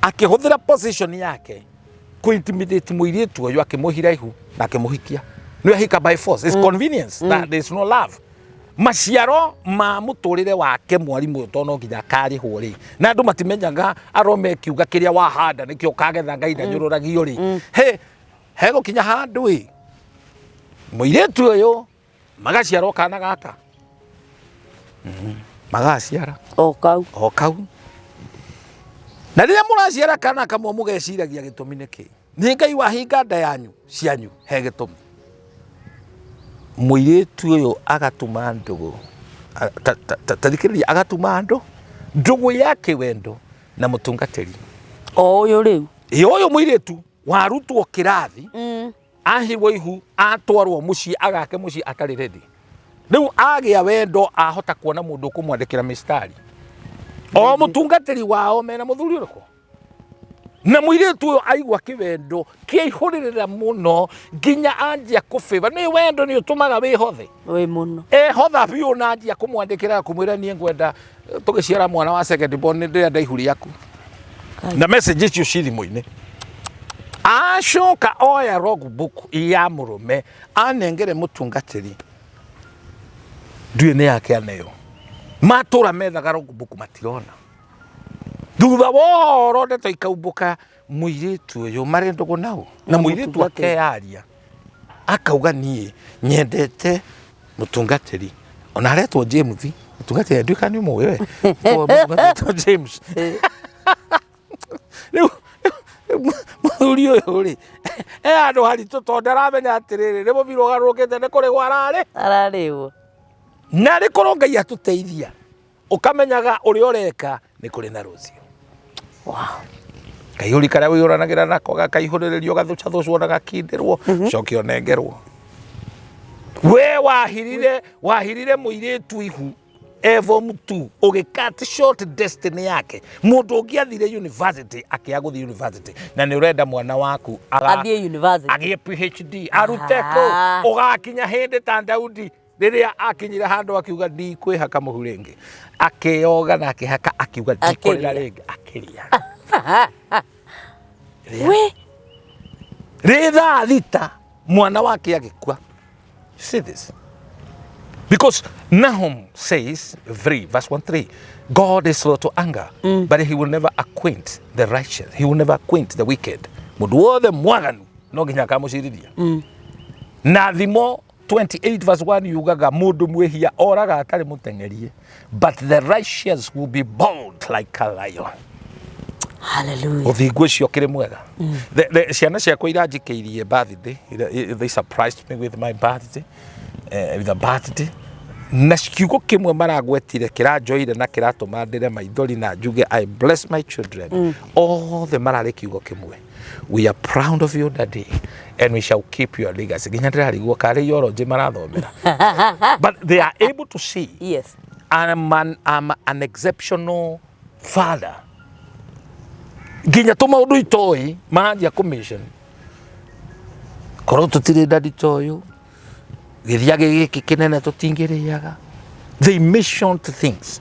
akĩhũthĩra position yake kũ intimidate mũirĩtu ũyũ, akĩmũhira ihu na akĩmũhikia. Nĩ ahika by force. It's convenience, that there is no love. Maciaro ma mũtũrĩre wake mwarimũ ũyũ, tondũ no nginya akarĩhwo rĩ, na andũ matimenyaga arome kiuga kĩrĩa wahanda nĩkĩo ũkagetha. Ngai ndanyũrũragio rĩ. He hegũkinya handũ ĩ mũirĩtu ũyũ magaciarwo kana gaka. Magaciara o kau. O kau. Na rĩrĩa mũraciara kana kamwe, mũgeciragia gĩtũmi nĩ kĩ? Nĩ Ngai wahinga nda yanyu cianyu, he gĩtũmi. Mũirĩtu ũyũ agatuma ndũgũ. Ta thikĩrĩria, agatuma andũ ndũgũ ya kĩwendo na mũtungatĩri. O ũyũ rĩu? Ĩ, ũyũ mũirĩtu warutwo kĩrathi, ahirwo ihu, atwarwo mũciĩ agake mũciĩ atarĩ ready. Rĩu agĩa wendo, ahota kuona mũndũ ũkũmwandĩkĩra mĩstari, o mũtungatĩri wao mena mũthuri ũrĩkũ. Na mũirĩtu ũyũ aigua kĩwendo kĩaihũrĩrĩra mũno nginya anjia kũbĩba. Nĩ wendo nĩ ũtũmaga wĩhothe. Wĩ mũno. Ehotha biũ na anjia kũmwandĩkĩra na kũmwĩra, "Niĩ ngwenda tũgĩciara mwana wa second born, nĩ ndĩrenda ihu rĩaku." Na message icio ci thimũ-inĩ. Acoka oya logbook ya mũrũme anengere mũtungatĩri, ndiũĩ nĩ yake aneo. Matũra methaga logbook matirona. Thutha wa ũhoro ndeto ikaumbũka, mũirĩtu ũyũ marĩ ndũgũ nau na Na mũirĩtu mũtungatĩri. Akeyaria akauga, "Niĩ nyendete mũtungatĩri ona aretwo James." Mũtungatĩri nduĩka nĩ ũmũĩ we. Mũtungatĩri etwo James. Rĩu mũthuri ũyũ rĩ e handũ haritũ, tondũ ndaramenya atĩrĩrĩ, nĩ mũbira ũgarũrũkĩte, nĩ kũrĩgwo ararĩ. Ararĩwo. Na rĩ korwo Ngai atũteithia, ũkamenyaga ũrĩa ũreka nĩ kũrĩ na rũciũ. Kaihũri karĩa wĩyũranagĩra nako gakaihũrĩrĩrio, gathũcathũcwo na gakindĩrwo, coke ũnengerwo. We wahirire mũirĩtu ihu e form 2, ũgĩ cut short destiny yake. Mũndũ ũngĩ athire university akĩaga gũthiĩ university, na nĩ ũrenda mwana waku athiĩ university. Agĩe PhD arute kũ? Ũgakinya hĩndĩ ta Daudi, rĩrĩa akinyire handũ akiuga, "Ndikwĩhaka mũhu rĩngĩ." Akĩyoga na akĩhaka, akiuga, "Ndikũrĩra Akĩrĩa. rĩngĩ." Akĩrĩa. We. Rĩ thaa 6 mwana wake agĩkua. See this, because Nahum says 3 verse 1 3, God is slow to anger, but he will never acquaint the righteous, he will never acquaint the wicked. Mũndũ wothe mwaganu no nginya akamũcirithia. Na Thimo 28 verse 1 yugaga, "Mũndũ mwĩhia oraga atarĩ mũteng'erie, but the righteous will be bold like a lion." Hallelujah. Ũthingu ũcio ũkĩrĩ mwega. Ciana ciakwa iranjĩkĩirie birthday. They surprised me with my birthday, with a birthday, na kiugo kĩmwe maragwetire kĩranjoire na kĩratũma ndĩre maithori na njuge, "I bless my children." Othe mararĩ kiugo kĩmwe, "We are proud of you, Daddy, and we shall keep your legacy." Nginya ndĩrarigwo karĩ iorojĩ marathomera, but they are able to see I'm an exceptional father. Nginya tũmaũndũ itoĩ maranjia commission, korwo tũtirĩ daddy ta ũyũ, gĩthiagĩ gĩkĩ kĩnene tũtingĩrĩaga. They mentioned things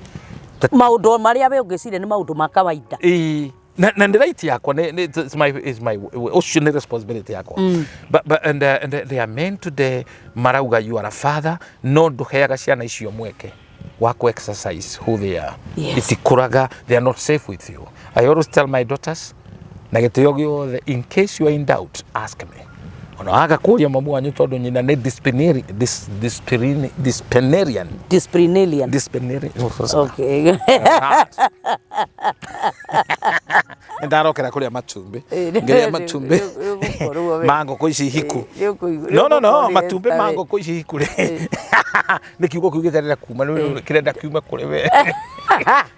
that Maũndũ marĩa we ũngĩciria nĩ maũndũ ma kawaida. Ĩĩ, na nĩ right yakwa, nĩ it's my ũcio nĩ responsibility yakwa. But and they are men today marauga, "You are a father," no ndũheaga ciana icio mweke wa ku exercise who they are. Itikũraga, they are not safe with you. I always tell my daughters na gĩtĩo gĩothe, "In case you are in doubt, ask me." Ona waga kũria mamu wanyu tondũ nyina nĩ disciplinarian. Disciplinarian. Disciplinarian. Okay. Ndarokera kũrĩa matumbĩ. Ngĩrĩa matumbĩ Nĩũgũkorwo we. ma ngũkũ ici hiku. Nĩũkũigua- No, no, no, nĩũgũkorwo matumbĩ ma Esther we. ngũkũ ici hiku rĩ. Nĩ kiugo kĩu gĩtarenda kuma nĩ kĩrenda kiume kũrĩ we.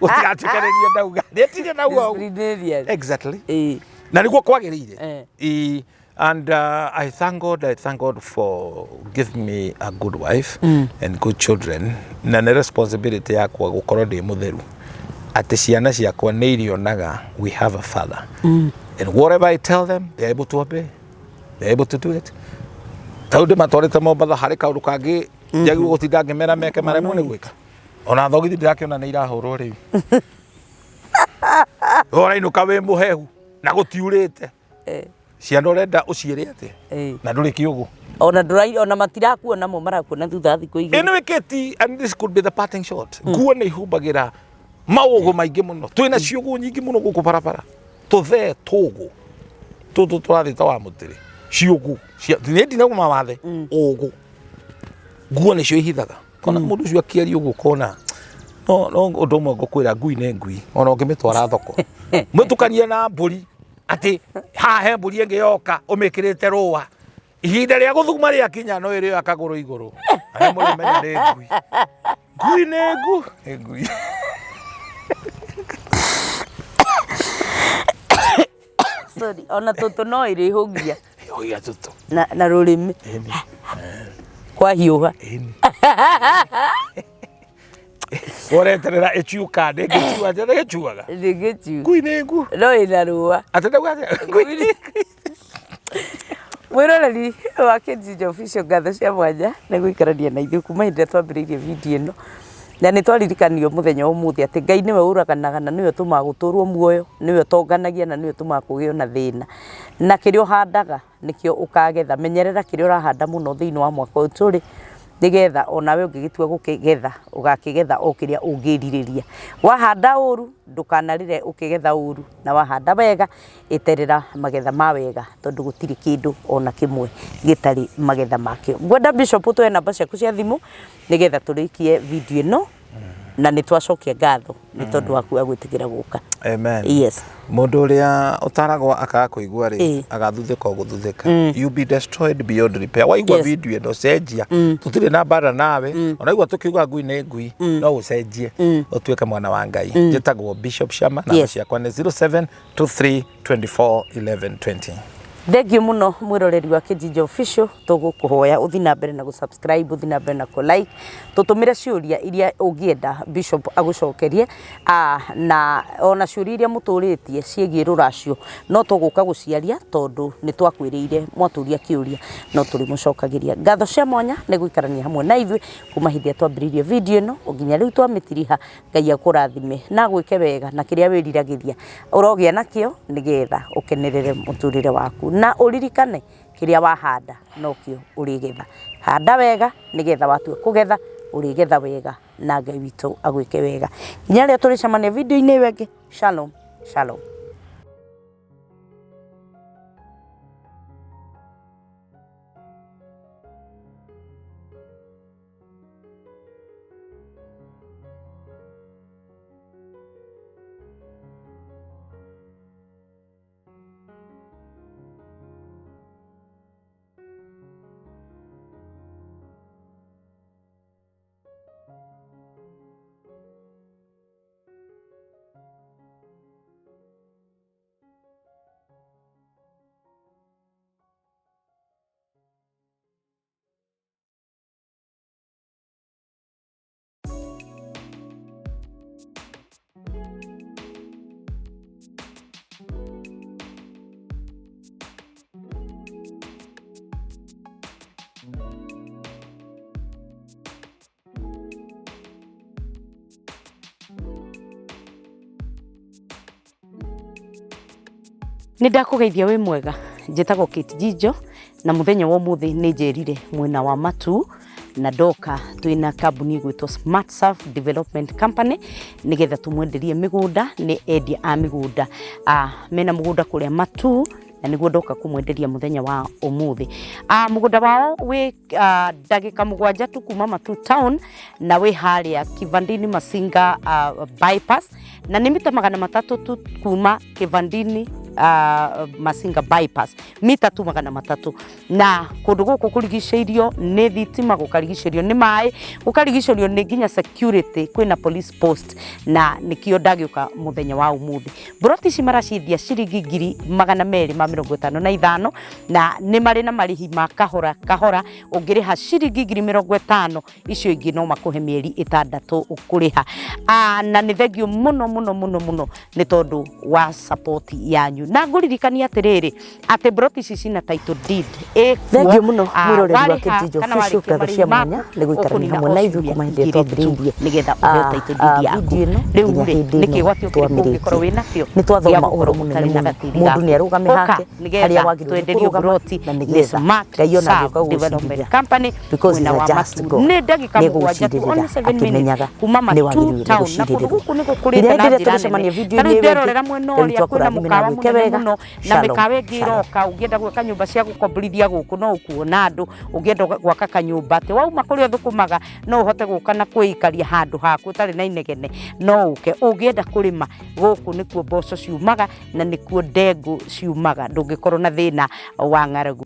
Gũtigatuĩkanĩrie ndauga. Nĩtirie ndauga ũguo. Disciplinarian. Exactly. Ĩĩ. Na nĩguo kwagĩrĩire. Eh. Ĩĩ. And I thank God for giving me a good wife and good children. Na nĩ responsibility yakwa gũkorwo ndĩ mũtheru. Atĩ ciana ciakwa nĩ irionaga we have a father. And whatever I tell them, they're able to obey. They're able to do it. Tau ndĩmatwarĩte Mombatha harĩ kaũndũ kangĩ njagĩrĩirwo gũtinda ngĩmera meke maremwo nĩ gwĩka. Ona thogithi ndĩrakĩona nĩ irahũrwo rĩu. Ũrainũka wĩ mũhehu na gũtiurĩte. Ciana ũrenda ũciĩre atĩa? Na ndũrĩ kĩũgũ. Ona ndũrai ona matirakuona mo marakuona thutha wa thikũ igĩrĩ. Anyway, Katie, and this could be the parting shot. Nguo nĩ ihumbagĩra maũgũ maingĩ mũno. Twĩna ciũgũ nyingĩ mũno gũkũ barabara. Tũthee tũgũ. Tũtũ tũrathiĩ ta wa mũtĩrĩ. Ciũgũ. Nĩ ndinagwo mawathe. Ũgũ. Nguo nĩcio ihithaga. Kona mũndũ ũcio akĩaria ũguo ũkona no no ũndũ ũmwe ngũkwĩra, ngui nĩ ngui ona ũngĩmĩtwara thoko mũtukanie na mbũri atĩ haha he mbũri ĩngĩ yoka ũmĩkĩrĩte rũa, ihinda rĩa gũthuguma rĩakinya no ĩrĩoya kagũrũ igũrũ. Arĩa mũrĩmenya nĩ ngui, ngui nĩ ngu nĩ ngui. Sorry, ona tũtũ no ĩrĩhũgia. Oiga tũtũ. Na rũrĩmĩ. Ĩni. Kwahiũha. Ĩni, ũreterera ĩciuka ndĩngĩciua, atĩ gĩcuaga. Ndĩngĩciu. Ngui nĩ ngu. No ĩna rũa. Atĩ ndauga atĩa? Ngui nĩ ngui. Mwĩroreri wa Kinjinja Official, ngatho cia mwanya nĩ gũikarania na ithuĩ kuma hĩndĩ ĩrĩa twambĩrĩirie video ĩno, na nĩ twaririkanio mũthenya wa ũmũthĩ atĩ Ngai nĩwe ũraganaga na nĩwe ũtũmaga gũtũrwo muoyo, nĩwe ũtonganagia na nĩwe ũtũmaga kũgĩo na thĩna, na kĩrĩa ũhandaga nĩkĩo ũkagetha. Menyerera kĩrĩa ũrahanda mũno thĩinĩ wa mwaka ũyũ tũrĩ, nĩgetha onawe ũngĩgĩtua gũkĩgetha ũgakĩgetha o kĩrĩa ũngĩrirĩria. Wahanda ũru ndũkanarĩre ũkĩgetha ũru, na wahanda wega eterera magetha ma wega, tondũ gũtirĩ kĩndũ ona kĩmwe gĩtarĩ magetha makĩo. Ngwenda Bishop ũtũhe namba ciaku cia thimũ nĩgetha tũrĩkie video ĩno, na nĩ twacokia ngatho nĩ tondũ waku wa gwĩtĩkĩra gũka. Amen. Yes. Mũndũ ũrĩa ũtaragwo akaga kũigua rĩ, agathuthĩka o gũthuthĩka. You be destroyed beyond repair. Waigua video ĩno, cenjia. Tũtirĩ na mbara nawe. Ona igua tũkiuga ngui nĩ ngui, no ũcenjie ũtuĩke mwana wa Ngai. Njĩtagwo Bishop Shama, namba ciakwa nĩ 0723 24 11 20. Thengiũ mũno mwĩroreri wa Kijiji Official, tũgũkũhoya ũthiĩ na mbere na gũ-subscribe, ũthiĩ na mbere na kũ-like, tũtũmĩre ciũria iria ũngĩenda Bishop agũcokerie, na ona ciũria iria mũtũrĩtie ciĩgiĩ rũracio no tũgũka gũciaria, tondũ nĩ twakwĩrĩire mwatũria kĩũria no tũrĩmũcokagĩria. Ngatho cia mwanya nĩ gũikarania hamwe na ithuĩ kuma hĩndĩ ĩrĩa twambĩrĩirie video ĩno nginya rĩu twamĩtiriha. Ngai akũrathime na gwĩke wega, na kĩrĩa wĩriragĩria ũrogĩa nakĩo, nĩgetha ũkenerere mũtũrĩre waku, na ũririkane kĩrĩa wahanda nokĩo ũrĩgetha. Handa wega nĩgetha watua kũgetha ũrĩgetha wega, na Ngai witũ agwĩke wega. Nginya rĩrĩa tũrĩcemania video-inĩ ĩyo ĩngĩ, shalom shalom. Nĩ ndakũgeithia wĩ mwega, njĩtagwo Kate Jijo, na mũthenya wa ũmũthĩ nĩ njerire mwena wa Matu na ndoka twĩna kambuni ĩgwĩtwo Smart Surf Development Company nĩgetha tũmwenderie mĩgũnda. Nĩ endia a mĩgũnda, mena mũgũnda kũrĩa Matu. Na nĩguo ndoka kũmwenderia mũthenya wa ũmũthĩ. Mũgũnda wao wĩ ndagĩka 7 tu kuma Matu town, na wĩ harĩa Kivandini Masinga bypass, na nĩ mita 300 tu kuma Kivandini Masinga bypass, mita tu 300. Na kũndũ gũkũ kũrigicĩirio nĩ thitima, gũkarigicĩrio nĩ maĩ, gũkarigicĩrio nĩ nginya security, kwĩna police post, na nĩkĩo ndagĩũka mũthenya wa ũmũthĩ. Mburoti ici maraciendia ciringi 255,000, na nĩ marĩ na marĩhi ma kahora kahora. Ũngĩrĩha ciringi 50,000, icio ingĩ no makũhe mĩeri 6 kũrĩha. Na nĩ thengio mũno mũno mũno mũno nĩ tondũ wa support yanyu, na ngũririkania atĩrĩrĩ atĩ mburoti ici cina title deed ĩkuo. Thengio mũno mwĩroreri wa Warĩha Kĩnjinjo kana Official, warĩkia ngatho cia marĩhi mwanya maku, nĩ gũikarania ũkũnina hamwe na o ithuĩ ciumia kuma hĩndĩ ĩrĩa 2 twambĩrĩirie nĩgetha ũheo title deed yaku. video ĩno Rĩu nginya rĩ, hĩndĩ nĩ ĩno kĩgwatio kĩrĩkũ twamĩrĩkia. ũngĩkorwo wĩnakĩo Nĩ twathoma gĩa ũhoro gũkorwo mũnene ũtarĩ na mũno. gatĩri Mũndũ gaku? nĩ arũgame Ũka, hake nĩgetha harĩa wagĩrĩirwo nĩ twenderio kũrũgama, mburoti na nĩ nĩgetha Smart Ngai ona Serve agĩũka Development gũgũcirithia. Company Because mwena he's a wa just Matu. God. Nĩ ndagĩka Nĩ 7 tu, only egũgũcirĩrĩra 7 minutes akĩmenyaga kuma nĩ Matu wagĩrĩirwo nĩ town, na kũndũ gũcirĩrĩrwo. gũkũ nĩ Nginya gũkũrĩte hĩndĩ na ĩrĩa njĩra tũgũcemania nene. video-inĩ Ta rĩu ĩyo ĩngĩ, nderorera mwena rĩu ũrĩa kwĩna twakũrathime na mũkawa wĩke mũnene wega. mũno, na Shalom, mĩkawa ĩngĩ shalom. ĩroka. Ũngĩenda gwaka nyũmba cia gũkomborithia gũkũ no ũkuona andũ. Ũngĩenda gwaka kanyũmba atĩ wauma kũrĩa ũthũkũmaga no ũhote gũka na kwĩikaria handũ haku ũtarĩ na inegene, no ũke. Ũngĩenda kũrĩma gũkũ nĩkuo mboco ciumaga na nĩkuo ndengũ ciumaga, ndũngĩkorwo na thĩna wa ng'aragu.